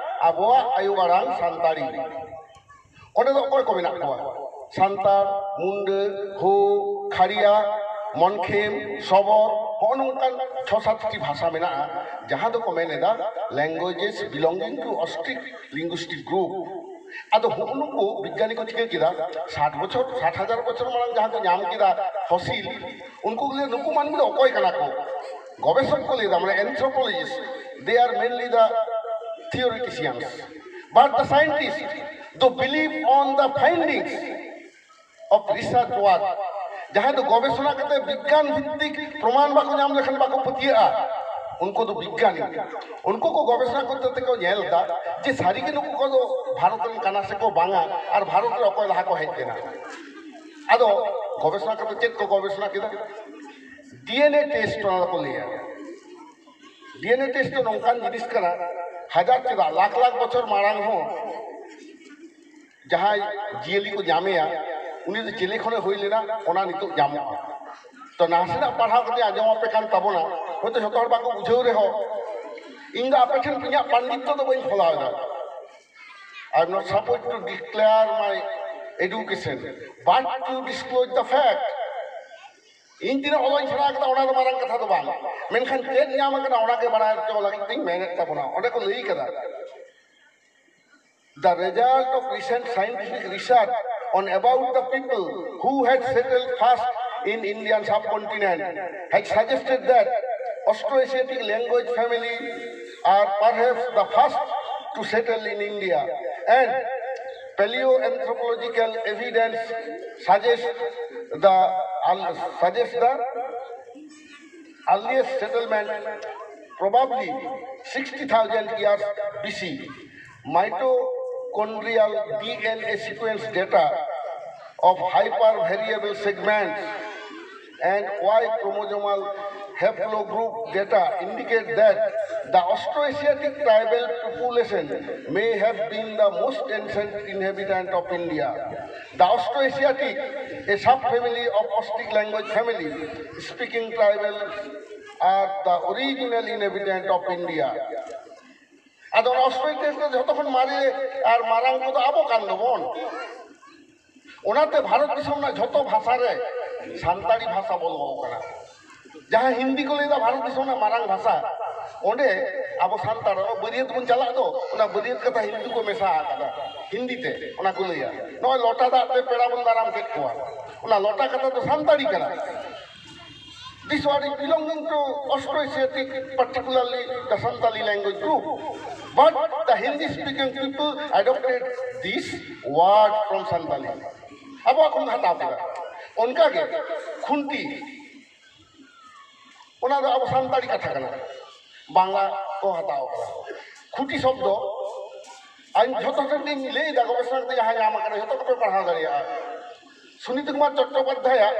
ᱟᱵᱚᱣᱟᱜ ᱟᱭᱳ ᱟᱲᱟᱝ ᱥᱟᱱᱛᱟᱲᱤ᱾ ᱚᱸᱰᱮ ᱫᱚ ᱚᱠᱚᱭ ᱠᱚ ᱢᱮᱱᱟᱜ ᱠᱚᱣᱟ? ᱥᱟᱱᱛᱟᱲ, ᱢᱩᱱᱰᱟᱹ, ᱦᱳ, ᱠᱷᱟᱲᱤᱭᱟ, ᱢᱚᱱᱠᱷᱮᱢ, ᱥᱚᱵᱚᱨ, ᱦᱚᱸᱜᱼᱚ ᱱᱚᱝᱠᱟᱱ ᱪᱷᱚ ᱥᱟᱛᱴᱤ ᱵᱷᱟᱥᱟ ᱢᱮᱱᱟᱜᱼᱟ, ᱡᱟᱦᱟᱸ ᱫᱚᱠᱚ ᱢᱮᱱ ᱮᱫᱟ languages belonging to Austric linguistic group᱾ ᱟᱫᱚ ᱦᱩᱜᱼᱩ ᱱᱩᱠᱩ ᱵᱤᱜᱽᱜᱟᱱᱤ ᱠᱚ ᱪᱤᱠᱟᱹ ᱠᱮᱫᱟ? ᱥᱟᱴ ᱵᱚᱪᱷᱚᱨ, ᱥᱟᱴ ᱦᱟᱡᱟᱨ ᱵᱚᱪᱷᱚᱨ ᱢᱟᱲᱟᱝ ᱡᱟᱦᱟᱸ ᱠᱚ ᱧᱟᱢ ᱠᱮᱫᱟ ᱯᱷᱚᱥᱤᱞ, ᱩᱱᱠᱩ ᱠᱚ ᱞᱟᱹᱭᱟ, ᱱᱩᱠᱩ ᱢᱟᱹᱱᱢᱤ ᱫᱚ ᱚᱠᱚᱭ ᱠᱟᱱᱟ ᱠᱚ? ᱜᱚᱵᱮᱥᱚᱠ ᱠᱚ ᱞᱟᱹᱭ ᱮᱫᱟ, ᱢᱟᱱᱮ anthropologist, they are mainly the theoreticians, but the scientists, they believe on the findings of research work. ᱡᱟᱦᱟᱸᱭ ᱫᱚ ᱜᱚᱵᱮᱥᱚᱱᱟ ᱠᱟᱛᱮ ᱵᱤᱜᱽᱜᱟᱱ ᱵᱷᱤᱛᱛᱤᱠ ᱯᱨᱚᱢᱟᱱ ᱵᱟᱠᱚ ᱧᱟᱢ ᱞᱮᱠᱷᱟᱱ ᱵᱟᱠᱚ ᱯᱟᱹᱛᱭᱟᱹᱜᱼᱟ, ᱩᱱᱠᱩ ᱫᱚ ᱵᱤᱜᱽᱜᱟᱱᱤ᱾ ᱩᱱᱠᱩ ᱠᱚ ᱜᱚᱵᱮᱥᱚᱱᱟ ᱠᱟᱛᱮ ᱠᱚ ᱧᱮᱞ ᱮᱫᱟ ᱡᱮ ᱥᱟᱹᱨᱤᱜᱮ ᱱᱩᱠᱩ ᱠᱚᱫᱚ ᱵᱷᱟᱨᱚᱛ ᱨᱮᱱ ᱠᱟᱱᱟ ᱥᱮᱠᱚ ᱵᱟᱝᱟ, ᱟᱨ ᱵᱷᱟᱨᱚᱛ ᱨᱮ ᱚᱠᱚᱭ ᱞᱟᱦᱟ ᱠᱚ ᱦᱮᱡ ᱞᱮᱱᱟ᱾ ᱟᱫᱚ ᱜᱚᱵᱮᱥᱚᱱᱟ ᱠᱟᱛᱮ ᱪᱮᱫ ᱠᱚ ᱜᱚᱵᱮᱥᱚᱱᱟ ᱠᱮᱫᱟ? DNA test ᱚᱱᱟ ᱫᱚᱠᱚ ᱞᱟᱹᱭᱟ᱾ DNA test ᱫᱚ ᱱᱚᱝᱠᱟᱱ ᱡᱤᱱᱤᱥ ᱠᱟᱱᱟ, ᱦᱟᱡᱟᱨ ᱪᱮᱫᱟᱜ ᱞᱟᱠᱷ ᱞᱟᱠᱷ ᱵᱚᱪᱷᱚᱨ ᱢᱟᱲᱟᱝ ᱦᱚᱸ ᱡᱟᱦᱟᱸᱭ ᱡᱤᱭᱟᱹᱞᱤ ᱠᱚ ᱧᱟᱢᱮᱭᱟ, ᱩᱱᱤ ᱫᱚ ᱪᱤᱞᱤ ᱠᱷᱚᱱᱮ ᱦᱩᱭ ᱞᱮᱱᱟ, ᱚᱱᱟ ᱱᱤᱛᱚᱜ ᱧᱟᱢᱚᱜᱼᱟ᱾ ᱛᱚ, ᱱᱟᱥᱮᱱᱟᱜ ᱯᱟᱲᱦᱟᱣ ᱠᱟᱛᱮ ᱟᱸᱡᱚᱢ ᱟᱯᱮ ᱠᱟᱱ ᱛᱟᱵᱚᱱᱟ, ᱦᱚᱭᱛᱳ ᱡᱷᱚᱛᱚ ᱦᱚᱲ ᱵᱟᱠᱚ ᱵᱩᱡᱷᱟᱹᱣ ᱨᱮᱦᱚᱸ, ᱤᱧ ᱫᱚ ᱟᱯᱮ ᱴᱷᱮᱱ ᱤᱧᱟᱹᱜ ᱯᱟᱱᱰᱤᱛᱛᱚ ᱫᱚ ᱵᱟᱹᱧ ᱯᱷᱚᱞᱟᱣ ᱮᱫᱟ᱾ I am not supposed to declare my education, but to disclose the fact. ᱤᱧ ᱛᱤᱱᱟᱹᱜ ᱚᱞᱚᱜ ᱤᱧ ᱥᱮᱬᱟ ᱟᱠᱟᱫᱟ, ᱚᱱᱟ ᱫᱚ ᱢᱟᱨᱟᱝ ᱠᱟᱛᱷᱟ ᱫᱚ ᱵᱟᱝ, ᱢᱮᱱᱠᱷᱟᱱ ᱪᱮᱫ ᱧᱟᱢ ᱟᱠᱟᱱᱟ, ᱚᱱᱟ ᱜᱮ ᱵᱟᱲᱟᱭ ᱦᱚᱪᱚ ᱞᱟᱹᱜᱤᱫ ᱛᱤᱧ ᱢᱮᱱᱮᱫ ᱛᱟᱵᱚᱱᱟ᱾ ᱚᱸᱰᱮ ᱠᱚ ᱞᱟᱹᱭ ᱠᱟᱫᱟ, "The result of recent scientific research on about the people who had settled first in Indian subcontinent had suggested that Austroasiatic language family are perhaps the first to settle in India, and paleoanthropological evidence suggests the suggests the earliest settlement, probably sixty thousand years B C. Mitochondrial D N A sequence data of hypervariable segments and Y chromosomal haplogroup data indicate that the Austroasiatic tribal population may have been the most ancient inhabitant of India. The Austroasiatic, a subfamily of Austric language family speaking tribal, are the original inhabitant of India." ᱟᱫᱚ ᱚᱱᱟ Austro ᱤᱛᱤᱦᱟᱥ ᱨᱮ ᱡᱷᱚᱛᱚ ᱠᱷᱚᱱ ᱢᱟᱨᱮ ᱟᱨ ᱢᱟᱨᱟᱝ ᱠᱚᱫᱚ ᱟᱵᱚ ᱠᱟᱱ ᱫᱚᱵᱚᱱ᱾ ᱚᱱᱟᱛᱮ ᱵᱷᱟᱨᱚᱛ ᱫᱤᱥᱚᱢ ᱨᱮᱱᱟᱜ ᱡᱷᱚᱛᱚ ᱵᱷᱟᱥᱟ ᱨᱮ ᱥᱟᱱᱛᱟᱲᱤ ᱵᱷᱟᱥᱟ ᱵᱚᱞᱚ ᱟᱠᱟᱱᱟ᱾ ᱡᱟᱦᱟᱸ ᱦᱤᱱᱫᱤ ᱠᱚ ᱞᱟᱹᱭᱫᱟ ᱵᱷᱟᱨᱚᱛ ᱫᱤᱥᱚᱢ ᱨᱮᱱᱟᱜ ᱢᱟᱨᱟᱝ ᱵᱷᱟᱥᱟ, ᱚᱸᱰᱮ ᱟᱵᱚ ᱥᱟᱱᱛᱟᱲ ᱚᱱᱟ ᱵᱟᱹᱨᱭᱟᱹᱛ ᱵᱚᱱ ᱪᱟᱞᱟᱜ ᱫᱚ, ᱚᱱᱟ ᱵᱟᱹᱨᱭᱟᱹᱛ ᱠᱟᱛᱷᱟ ᱦᱤᱱᱫᱤ ᱠᱚ ᱢᱮᱥᱟ ᱟᱠᱟᱫᱟ, ᱦᱤᱱᱫᱤ ᱛᱮ ᱚᱱᱟ ᱠᱚ ᱞᱟᱹᱭᱟ᱾ ᱱᱚᱜᱼᱚᱭ ᱞᱚᱴᱟ ᱫᱟᱜ ᱛᱮ ᱯᱮᱲᱟ ᱵᱚᱱ ᱫᱟᱨᱟᱢ ᱠᱮᱫ ᱠᱚᱣᱟ, ᱚᱱᱟ ᱞᱚᱴᱟ ᱠᱟᱛᱷᱟ ᱫᱚ ᱥᱟᱱᱛᱟᱲᱤ ᱠᱟᱱᱟ᱾ This word is belonging to Austroasiatic, particularly the Santali language group. But the Hindi speaking people adopted this word from Santali. ᱟᱵᱚᱣᱟᱜ ᱠᱷᱚᱱ ᱦᱟᱛᱟᱣ ᱠᱮᱫᱟ᱾ ᱚᱱᱠᱟᱜᱮ ᱠᱷᱩᱱᱴᱤ, ᱚᱱᱟ ᱫᱚ ᱟᱵᱚ ᱥᱟᱱᱛᱟᱲᱤ ᱠᱟᱛᱷᱟ ᱠᱟᱱᱟ, ᱵᱟᱝᱞᱟ ᱠᱚ ᱦᱟᱛᱟᱣ ᱠᱟᱫᱟ᱾ ᱠᱷᱩᱴᱤ ᱥᱚᱵᱫᱚ ᱟᱨ ᱡᱷᱚᱛᱚ ᱴᱷᱮᱱ ᱜᱤᱧ ᱞᱟᱹᱭ ᱮᱫᱟ, ᱜᱚᱵᱮᱥᱚᱱᱟ ᱠᱟᱛᱮ ᱡᱟᱦᱟᱸ ᱧᱟᱢ ᱟᱠᱟᱱᱟ, ᱡᱷᱚᱛᱚ ᱠᱚᱯᱮ ᱯᱟᱲᱦᱟᱣ ᱫᱟᱲᱮᱭᱟᱜᱼᱟ᱾ ᱥᱩᱱᱤᱛ ᱠᱩᱢᱟᱨ ᱪᱚᱴᱴᱳᱯᱟᱫᱽᱫᱷᱟᱭᱟᱜ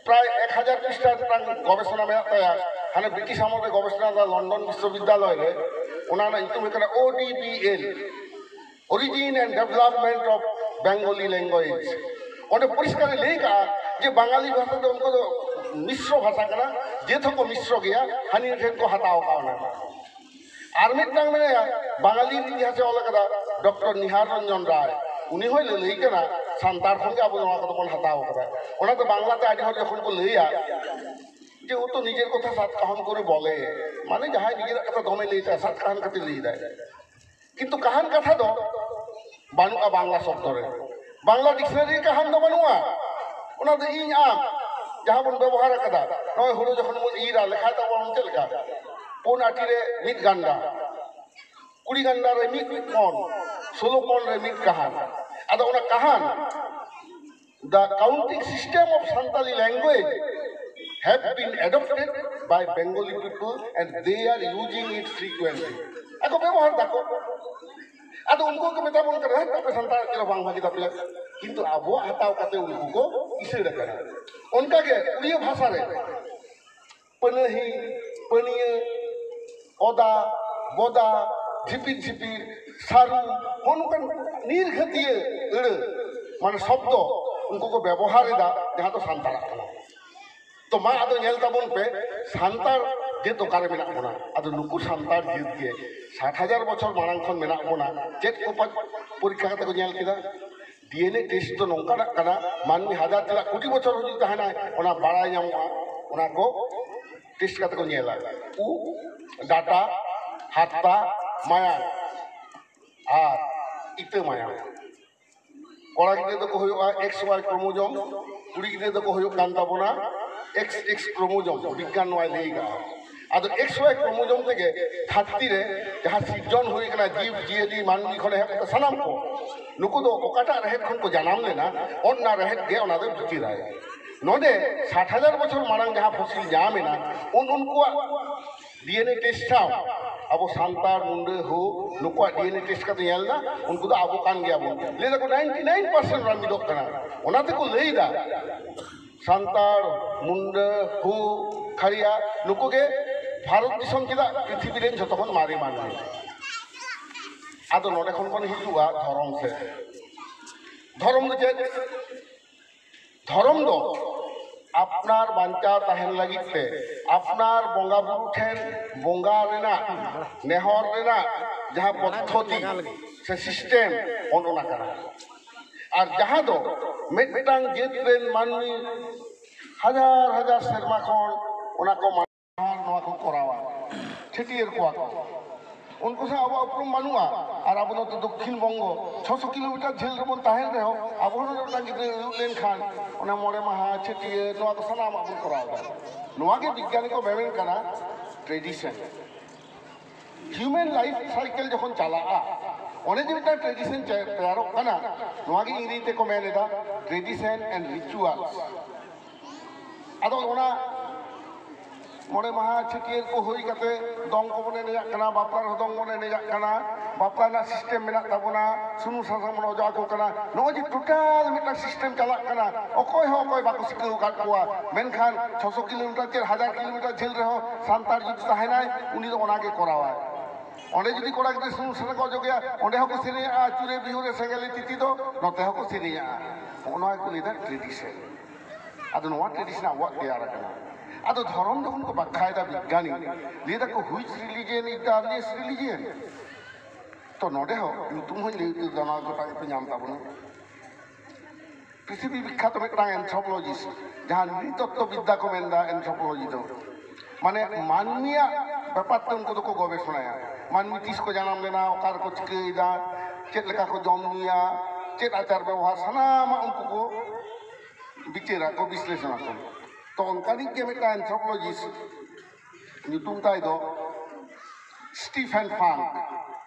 ᱯᱨᱟᱭ ᱮᱠ ᱦᱟᱡᱟᱨ ᱯᱨᱤᱥᱴᱟ ᱨᱮᱱᱟᱜ ᱜᱚᱵᱮᱥᱚᱱᱟ ᱢᱮᱱᱟᱜ ᱛᱟᱭᱟ, ᱦᱟᱱᱮ ᱵᱨᱤᱴᱤᱥ ᱟᱢᱚᱞ ᱨᱮ ᱜᱚᱵᱮᱥᱚᱱᱟ ᱞᱮᱫᱟ ᱞᱚᱱᱰᱚᱱ ᱵᱤᱥᱥᱚᱵᱤᱫᱽᱫᱟᱞᱚᱭ ᱨᱮ᱾ ᱚᱱᱟ ᱨᱮᱱᱟᱜ ᱧᱩᱛᱩᱢ ᱦᱩᱭᱩᱜ ᱠᱟᱱᱟ O D B L, Origin and Development of Bengali Language. ᱚᱸᱰᱮ ᱯᱚᱨᱤᱥᱠᱟᱨ ᱮ ᱞᱟᱹᱭ ᱠᱟᱜᱼᱟ ᱡᱮ ᱵᱟᱝᱟᱞᱤ ᱵᱷᱟᱥᱟ ᱫᱚ ᱩᱱᱠᱩ ᱫᱚ ᱢᱤᱥᱨᱚ ᱵᱷᱟᱥᱟ ᱠᱟᱱᱟ, ᱡᱟᱹᱛ ᱦᱚᱸᱠᱚ ᱢᱤᱥᱨᱚ ᱜᱮᱭᱟ, ᱦᱟᱹᱱᱤ ᱴᱷᱮᱱ ᱠᱚ ᱦᱟᱛᱟᱣ ᱠᱟᱣᱱᱟ᱾ ᱟᱨ ᱢᱤᱫᱴᱟᱝ ᱢᱮᱱᱟᱭᱟ, ᱵᱟᱝᱟᱞᱤ ᱤᱛᱤᱦᱟᱥᱮ ᱚᱞ ᱟᱠᱟᱫᱟ ᱰᱚᱠᱴᱚᱨ ᱱᱤᱦᱟᱨ ᱨᱚᱧᱡᱚᱱ ᱨᱟᱭ, ᱩᱱᱤ ᱦᱚᱸᱭ ᱞᱟᱹᱞᱟᱹᱭ ᱠᱟᱱᱟ ᱥᱟᱱᱛᱟᱲ ᱠᱷᱚᱱ ᱜᱮ ᱟᱵᱚ ᱱᱚᱣᱟ ᱠᱚᱫᱚ ᱵᱚᱱ ᱦᱟᱛᱟᱣ ᱠᱟᱫᱟ᱾ ᱚᱱᱟᱛᱮ ᱵᱟᱝᱞᱟᱛᱮ ᱟᱹᱰᱤ ᱦᱚᱲ ᱡᱚᱠᱷᱚᱱ ᱠᱚ ᱞᱟᱹᱭᱟ ᱡᱮ ᱩᱛᱩ ᱱᱤᱡᱮᱨ ᱠᱚᱛᱷᱟ ᱥᱟᱛ ᱠᱟᱦᱟᱱ ᱠᱚᱨᱮ ᱵᱚᱞᱮ, ᱢᱟᱱᱮ ᱡᱟᱦᱟᱸᱭ ᱱᱤᱡᱮᱨᱟᱜ ᱠᱟᱛᱷᱟ ᱫᱚᱢᱮ ᱞᱟᱹᱭ ᱛᱟᱭᱟ, ᱥᱟᱛ ᱠᱟᱦᱟᱱ ᱠᱟᱛᱮ ᱞᱟᱹᱭ ᱫᱟᱭ, ᱠᱤᱱᱛᱩ ᱠᱟᱦᱟᱱ ᱠᱟᱛᱷᱟ ᱫᱚ ᱵᱟᱹᱱᱩᱜᱼᱟ ᱵᱟᱝᱞᱟ ᱥᱚᱵᱫᱚ ᱨᱮ᱾ ᱵᱟᱝᱞᱟ ᱰᱤᱠᱥᱱᱟᱨᱤ ᱨᱮ ᱠᱟᱦᱟᱱ ᱫᱚ ᱵᱟᱹᱱᱩᱜᱼᱟ᱾ ᱚᱱᱟ ᱫᱚ ᱤᱧ ᱟᱢ ᱡᱟᱦᱟᱸ ᱵᱚᱱ ᱵᱮᱵᱚᱦᱟᱨ ᱟᱠᱟᱫᱟ, ᱱᱚᱜᱼᱚᱭ ᱦᱩᱲᱩ ᱡᱚᱠᱷᱚᱱ ᱵᱚᱱ ᱤᱨᱟ, ᱞᱮᱠᱷᱟᱭ ᱛᱟᱵᱚᱱ ᱪᱮᱫ ᱞᱮᱠᱟ? ᱯᱩᱱ ᱟᱴᱤ ᱨᱮ ᱢᱤᱫ ᱜᱟᱱᱰᱟ, ᱠᱩᱲᱤ ᱜᱟᱱᱰᱟ ᱨᱮ ᱢᱤᱫ ᱠᱚᱬ, ᱥᱳᱞᱳ ᱠᱚᱬ ᱨᱮ ᱢᱤᱫ ᱠᱟᱦᱟᱱ᱾ ᱟᱫᱚ ᱚᱱᱟ ᱠᱟᱦᱟᱱ, the counting system of Santali language have been adopted by Bengali people and they are using it frequently. ᱟᱠᱚ ᱵᱮᱵᱚᱦᱟᱨ ᱫᱟᱠᱚ᱾ ᱟᱫᱚ ᱩᱱᱠᱩ ᱠᱚ ᱢᱮᱛᱟ ᱵᱚᱱ ᱠᱟᱱᱟ, "ᱦᱮᱸ, ᱟᱯᱮ ᱥᱟᱱᱛᱟᱲ ᱪᱮᱫ ᱦᱚᱸ ᱵᱟᱝ ᱵᱷᱟᱜᱮ ᱛᱟᱯᱮᱭᱟ", ᱠᱤᱱᱛᱩ ᱟᱵᱚᱣᱟᱜ ᱦᱟᱛᱟᱣ ᱠᱟᱛᱮ ᱩᱱᱠᱩ ᱠᱚ ᱠᱤᱥᱟᱹᱲ ᱟᱠᱟᱱᱟ᱾ ᱚᱱᱠᱟᱜᱮ ᱩᱲᱤᱭᱟ ᱵᱷᱟᱥᱟ ᱨᱮ ᱯᱟᱹᱱᱟᱹᱦᱤ, ᱯᱟᱹᱱᱤᱭᱟᱹ, ᱚᱫᱟ, ᱵᱚᱫᱟ, ᱡᱷᱤᱯᱤᱨ ᱡᱷᱤᱯᱤᱨ, ᱥᱟᱹᱨᱩ, ᱦᱚᱸ ᱱᱚᱝᱠᱟᱱ ᱱᱤᱨᱜᱷᱟᱹᱛᱤᱭᱟᱹ ᱟᱹᱲᱟᱹ, ᱢᱟᱱᱮ ᱥᱚᱵᱫᱚ ᱩᱱᱠᱩ ᱠᱚ ᱵᱮᱵᱚᱦᱟᱨ ᱮᱫᱟ, ᱡᱟᱦᱟᱸ ᱫᱚ ᱥᱟᱱᱛᱟᱲᱟᱜ ᱠᱟᱱᱟ᱾ ᱛᱚ ᱢᱟ ᱟᱫᱚ ᱧᱮᱞ ᱛᱟᱵᱚᱱ ᱯᱮ, ᱥᱟᱱᱛᱟᱲ ᱡᱟᱹᱛ ᱚᱠᱟᱨᱮ ᱢᱮᱱᱟᱜ ᱵᱚᱱᱟ? ᱟᱫᱚ ᱱᱩᱠᱩ ᱥᱟᱱᱛᱟᱲ ᱡᱟᱹᱛ ᱜᱮ ᱥᱟᱴ ᱦᱟᱡᱟᱨ ᱵᱚᱪᱷᱚᱨ ᱢᱟᱲᱟᱝ ᱠᱷᱚᱱ ᱢᱮᱱᱟᱜ ᱵᱚᱱᱟ᱾ ᱪᱮᱫ ᱠᱚ ᱯᱚ-, ᱯᱚᱨᱤᱠᱠᱷᱟ ᱠᱟᱛᱮ ᱠᱚ ᱧᱮᱞ ᱠᱮᱫᱟ? ᱰᱤ ᱮᱱ ᱮ ᱴᱮᱥᱴ ᱫᱚ ᱱᱚᱝᱠᱟᱱᱟᱜ ᱠᱟᱱᱟ, ᱢᱟᱹᱱᱢᱤ ᱦᱟᱡᱟᱨ ᱪᱮᱫᱟᱜ ᱠᱳᱴᱤ ᱵᱚᱪᱷᱚᱨ ᱦᱚᱸ ᱡᱩᱫᱤ ᱛᱟᱦᱮᱱᱟᱭ, ᱚᱱᱟ ᱵᱟᱲᱟᱭ ᱧᱟᱢᱚᱜᱼᱟ᱾ ᱚᱱᱟ ᱠᱚ ᱴᱮᱥᱴ ᱠᱟᱛᱮ ᱠᱚ ᱧᱮᱞᱟ᱾ ᱩᱵ, ᱰᱟᱴᱟ, ᱦᱟᱨᱛᱟ, ᱢᱟᱭᱟᱝ ᱟᱨ ᱤᱛᱟᱹ ᱢᱟᱭᱟᱝ᱾ ᱠᱚᱲᱟ ᱜᱤᱫᱽᱨᱟᱹ ᱫᱚᱠᱚ ᱦᱩᱭᱩᱜᱼᱟ ᱮᱠᱥ ᱣᱟᱭ ᱠᱨᱳᱢᱳᱡᱳᱢ, ᱠᱩᱲᱤ ᱜᱤᱫᱽᱨᱟᱹ ᱫᱚᱠᱚ ᱦᱩᱭᱩᱜ ᱠᱟᱱ ᱛᱟᱵᱚᱱᱟ ᱮᱠᱥ ᱮᱠᱥ ᱠᱨᱳᱢᱳᱡᱳᱢ, ᱵᱤᱜᱽᱜᱟᱱ ᱱᱚᱣᱟᱭ ᱞᱟᱹᱭ ᱠᱟᱜᱼᱟ᱾ ᱟᱫᱚ ᱮᱠᱥ ᱣᱟᱭ ᱠᱨᱳᱢᱳᱡᱳᱢ ᱛᱮᱜᱮ ᱫᱷᱟᱹᱨᱛᱤ ᱨᱮ ᱡᱟᱦᱟᱸ ᱥᱤᱨᱡᱚᱱ ᱦᱩᱭ ᱠᱟᱱᱟ, ᱡᱤᱵᱽ ᱡᱤᱭᱟᱹᱞᱤ, ᱢᱟᱹᱱᱢᱤ ᱠᱷᱚᱱ ᱮᱦᱚᱵ ᱠᱟᱛᱮ ᱥᱟᱱᱟᱢ ᱠᱚ, ᱱᱩᱠᱩ ᱫᱚ ᱚᱠᱟᱴᱟᱜ ᱨᱮᱦᱮᱫ ᱠᱷᱚᱱ ᱠᱚ ᱡᱟᱱᱟᱢ ᱞᱮᱱᱟ, ᱚᱱᱟ ᱨᱮᱦᱮᱫ ᱜᱮ ᱚᱱᱟ ᱫᱚ ᱵᱷᱤᱛᱤᱨᱟᱭ᱾ ᱱᱚᱰᱮ ᱥᱟᱴ ᱦᱟᱡᱟᱨ ᱵᱚᱪᱷᱚᱨ ᱢᱟᱲᱟᱝ ᱡᱟᱦᱟᱸ ᱯᱷᱚᱥᱤᱞ ᱧᱟᱢ ᱮᱱᱟ, ᱩᱱ ᱩᱱᱠᱩᱣᱟᱜ ᱰᱤ ᱮᱱ ᱮ ᱴᱮᱥᱴ ᱥᱟᱶ ᱟᱵᱚ ᱥᱟᱱᱛᱟᱲ, ᱢᱩᱱᱰᱟᱹ, ᱦᱳ, ᱱᱩᱠᱩᱣᱟᱜ ᱰᱤ ᱮᱱ ᱮ ᱴᱮᱥᱴ ᱠᱟᱛᱮ ᱧᱮᱞ ᱮᱱᱟ, ᱩᱱᱠᱩ ᱫᱚ ᱟᱵᱚ ᱠᱟᱱ ᱜᱮᱭᱟ ᱵᱚᱱ᱾ ᱞᱟᱹᱭ ᱫᱟᱠᱚ ᱱᱟᱭᱤᱱᱴᱤ ᱱᱟᱭᱤᱱ ᱯᱟᱨᱥᱮᱱᱴ ᱚᱱᱟ ᱢᱤᱫᱚᱜ ᱠᱟᱱᱟ᱾ ᱚᱱᱟ ᱛᱮᱠᱚ ᱞᱟᱹᱭ ᱮᱫᱟ, ᱥᱟᱱᱛᱟᱲ, ᱢᱩᱱᱰᱟᱹ, ᱦᱳ, ᱠᱷᱟᱲᱤᱭᱟ, ᱱᱩᱠᱩ ᱜᱮ ᱵᱷᱟᱨᱚᱛ ᱫᱤᱥᱚᱢ ᱪᱮᱫᱟᱜ ᱯᱨᱤᱛᱷᱤᱵᱤ ᱨᱮᱱ ᱡᱷᱚᱛᱚ ᱠᱷᱚᱱ ᱢᱟᱨᱮ ᱢᱟᱹᱱᱢᱤ᱾ ᱟᱫᱚ ᱱᱚᱰᱮ ᱠᱷᱚᱱ ᱵᱚᱱ ᱦᱤᱡᱩᱜᱼᱟ ᱫᱷᱚᱨᱚᱢ ᱥᱮᱫ᱾ ᱫᱷᱚᱨᱚᱢ ᱫᱚ ᱪᱮᱫ? ᱫᱷᱚᱨᱚᱢ ᱫᱚ ᱟᱯᱱᱟᱨ ᱵᱟᱧᱪᱟᱣ ᱛᱟᱦᱮᱱ ᱞᱟᱹᱜᱤᱫ ᱛᱮ ᱟᱯᱱᱟᱨ ᱵᱚᱸᱜᱟ ᱵᱩᱨᱩ ᱴᱷᱮᱱ ᱵᱚᱸᱜᱟ ᱨᱮᱱᱟᱜ, ᱱᱮᱦᱚᱨ ᱨᱮᱱᱟᱜ ᱡᱟᱦᱟᱸ ᱯᱚᱫᱽᱫᱷᱚᱛᱤ ᱥᱮ ᱥᱤᱥᱴᱮᱢ, ᱚᱱ ᱚᱱᱟ ᱠᱟᱱᱟ᱾ ᱟᱨ ᱡᱟᱦᱟᱸ ᱫᱚ ᱢᱤᱫᱴᱟᱝ ᱡᱟᱹᱛ ᱨᱮᱱ ᱢᱟᱹᱱᱢᱤ ᱦᱟᱡᱟᱨ ᱦᱟᱡᱟᱨ ᱥᱮᱨᱢᱟ ᱠᱷᱚᱱ ᱚᱱᱟ ᱠᱚ ᱢᱟᱱᱟᱣ, ᱱᱚᱣᱟ ᱠᱚ ᱠᱚᱨᱟᱣᱟ, ᱪᱷᱟᱹᱴᱭᱟᱹᱨ ᱠᱚᱣᱟ ᱠᱚ᱾ ᱩᱱᱠᱩ ᱥᱟᱶ ᱟᱵᱚᱣᱟᱜ ᱩᱯᱨᱩᱢ ᱵᱟᱹᱱᱩᱜᱼᱟ᱾ ᱟᱨ ᱟᱵᱚ ᱱᱚᱛᱮ ᱫᱚᱠᱠᱷᱤᱱ ᱵᱚᱝᱜᱚ ᱪᱷᱚᱥᱚ ᱠᱤᱞᱳᱢᱤᱴᱟᱨ ᱡᱷᱟᱹᱞ ᱨᱮᱵᱚᱱ ᱛᱟᱦᱮᱱ ᱨᱮᱦᱚᱸ, ᱟᱵᱚ ᱦᱚᱸ ᱢᱤᱫᱴᱟᱝ ᱜᱤᱫᱽᱨᱟᱹ ᱟᱹᱨᱩᱵ ᱞᱮᱱᱠᱷᱟᱱ ᱚᱱᱟ ᱢᱚᱬᱮ ᱢᱟᱦᱟ ᱪᱷᱟᱹᱴᱭᱟᱹᱨ, ᱱᱚᱣᱟ ᱠᱚ ᱥᱟᱱᱟᱢᱟᱜ ᱵᱚᱱ ᱠᱚᱨᱟᱣ ᱮᱫᱟ᱾ ᱱᱚᱣᱟ ᱜᱮ ᱵᱤᱜᱽᱜᱟᱱᱤ ᱠᱚ ᱢᱮᱢᱮᱱ ᱠᱟᱱᱟ tradition᱾ Human life cycle ᱡᱚᱠᱷᱚᱱ ᱪᱟᱞᱟᱜᱼᱟ, ᱚᱸᱰᱮ ᱡᱮ ᱢᱤᱫᱴᱟᱝ tradition ᱪᱮ-, ᱛᱮᱭᱟᱨᱚᱜ ᱠᱟᱱᱟ, ᱱᱚᱣᱟ ᱜᱮ ᱤᱝᱨᱮᱡᱤ ᱛᱮᱠᱚ ᱢᱮᱱ ᱮᱫᱟ tradition and rituals᱾ ᱟᱫᱚ ᱚᱱᱟ ᱢᱚᱬᱮ ᱢᱟᱦᱟ ᱪᱷᱟᱹᱴᱭᱟᱹᱨ ᱠᱚ ᱦᱩᱭ ᱠᱟᱛᱮ ᱫᱚᱝ ᱠᱚᱵᱚᱱ ᱮᱱᱮᱡᱟᱜ ᱠᱟᱱᱟ, ᱵᱟᱯᱞᱟ ᱨᱮᱦᱚᱸ ᱫᱚᱝ ᱵᱚᱱ ᱮᱱᱮᱡᱟᱜ ᱠᱟᱱᱟ, ᱵᱟᱯᱞᱟ ᱨᱮᱱᱟᱜ system ᱢᱮᱱᱟᱜ ᱛᱟᱵᱚᱱᱟ, ᱥᱩᱱᱩᱢ ᱥᱟᱥᱟᱝ ᱵᱚᱱ ᱚᱡᱚᱜ ᱟᱠᱚ ᱠᱟᱱᱟ᱾ ᱱᱚᱜᱼᱚᱭ ᱡᱮ total ᱢᱤᱫᱴᱟᱝ system ᱪᱟᱞᱟᱜ ᱠᱟᱱᱟ, ᱚᱠᱚᱭ ᱦᱚᱸ ᱚᱠᱚᱭ ᱵᱟᱠᱚ ᱥᱤᱠᱷᱟᱹᱣ ᱟᱠᱟᱫ ᱠᱚᱣᱟ᱾ ᱢᱮᱱᱠᱷᱟᱱ ᱪᱷᱚᱥᱚ ᱠᱤᱞᱳᱢᱤᱴᱟᱨ, ᱪᱮᱫ ᱦᱟᱡᱟᱨ ᱠᱤᱞᱳᱢᱤᱴᱟᱨ ᱡᱷᱟᱹᱞ ᱨᱮᱦᱚᱸ ᱥᱟᱱᱛᱟᱲ ᱡᱩᱫᱤ ᱛᱟᱦᱮᱱᱟᱭ, ᱩᱱᱤ ᱫᱚ ᱚᱱᱟ ᱜᱮ ᱠᱚᱨᱟᱣᱟᱭ᱾ ᱚᱸᱰᱮ ᱡᱩᱫᱤ ᱠᱚᱲᱟ ᱜᱤᱫᱽᱨᱟᱹ ᱥᱩᱱᱩᱢ ᱥᱟᱥᱟᱝ ᱠᱚ ᱚᱡᱚᱜᱮᱭᱟ, ᱚᱸᱰᱮ ᱦᱚᱸᱠᱚ ᱥᱮᱨᱮᱧᱟᱜᱼᱟ, "ᱟᱹᱪᱩᱨᱮ ᱵᱤᱦᱩᱨᱮ ᱥᱮᱸᱜᱮᱞᱮ ᱛᱤᱛᱤ" ᱫᱚ, ᱱᱚᱛᱮ ᱦᱚᱸᱠᱚ ᱥᱮᱨᱮᱧᱟᱜᱼᱟ᱾ ᱱᱚᱜᱼᱚ ᱱᱚᱣᱟ ᱜᱮᱠᱚ ᱞᱟᱹᱭᱫᱟ tradition᱾ ᱟᱫᱚ ᱱᱚᱣᱟ tradition ᱟᱵᱚᱣᱟᱜ ᱛᱮᱭᱟᱨ ᱟᱠᱟᱱᱟ᱾ ᱟᱫᱚ ᱫᱷᱚᱨᱚᱢ ᱡᱚᱠᱷᱚᱱ ᱠᱚ ᱵᱟᱠᱷᱟᱭᱮᱫᱟ ᱵᱤᱜᱽᱜᱟᱱᱤ, ᱞᱟᱹᱭ ᱫᱟᱠᱚ, "Which religion is the earliest religion?" ᱛᱚ ᱱᱚᱰᱮ ᱦᱚᱸ ᱧᱩᱛᱩᱢ ᱦᱚᱸᱧ ᱞᱟᱹᱭ ᱩᱛᱟᱹᱨ ᱫᱟ, ᱱᱚᱣᱟ ᱜᱚᱴᱟ ᱜᱮᱯᱮ ᱧᱟᱢ ᱛᱟᱵᱚᱱᱟ᱾ ᱯᱨᱤᱛᱷᱤᱵᱤ ᱵᱤᱠᱠᱷᱟᱛᱚ ᱢᱤᱫᱴᱟᱝ anthropologist, ᱡᱟᱦᱟᱸ ᱱᱨᱤᱛᱚᱛᱛᱚ ᱵᱤᱫᱽᱫᱟ ᱠᱚ ᱢᱮᱱᱫᱟ, anthropology ᱫᱚ ᱢᱟᱱᱮ ᱢᱟᱹᱱᱢᱤᱭᱟᱜ ᱵᱮᱯᱟᱨ ᱛᱮ ᱩᱱᱠᱩ ᱫᱚᱠᱚ ᱜᱚᱵᱮᱥᱚᱱᱟᱭᱟ᱾ ᱢᱟᱹᱱᱢᱤ ᱛᱤᱥ ᱠᱚ ᱡᱟᱱᱟᱢ ᱞᱮᱱᱟ, ᱚᱠᱟ ᱨᱮᱠᱚ ᱪᱤᱠᱟᱹᱭᱮᱫᱟ, ᱪᱮᱫ ᱞᱮᱠᱟ ᱠᱚ ᱡᱚᱢ ᱧᱩᱭᱟ, ᱪᱮᱫ ᱟᱪᱟᱨ ᱵᱮᱵᱚᱦᱟᱨ, ᱥᱟᱱᱟᱢᱟᱜ ᱩᱱᱠᱩ ᱠᱚ ᱵᱤᱪᱟᱹᱨᱟ ᱠᱚ, ᱵᱤᱥᱞᱮᱥᱚᱱᱟ ᱠᱚ᱾ ᱛᱚ ᱚᱱᱠᱟᱱᱤᱡ ᱜᱮ ᱢᱤᱫᱴᱟᱝ anthropologist, ᱧᱩᱛᱩᱢ ᱛᱟᱭ ᱫᱚ ᱥᱴᱤᱯᱷᱮᱱ ᱯᱷᱟᱝᱠ᱾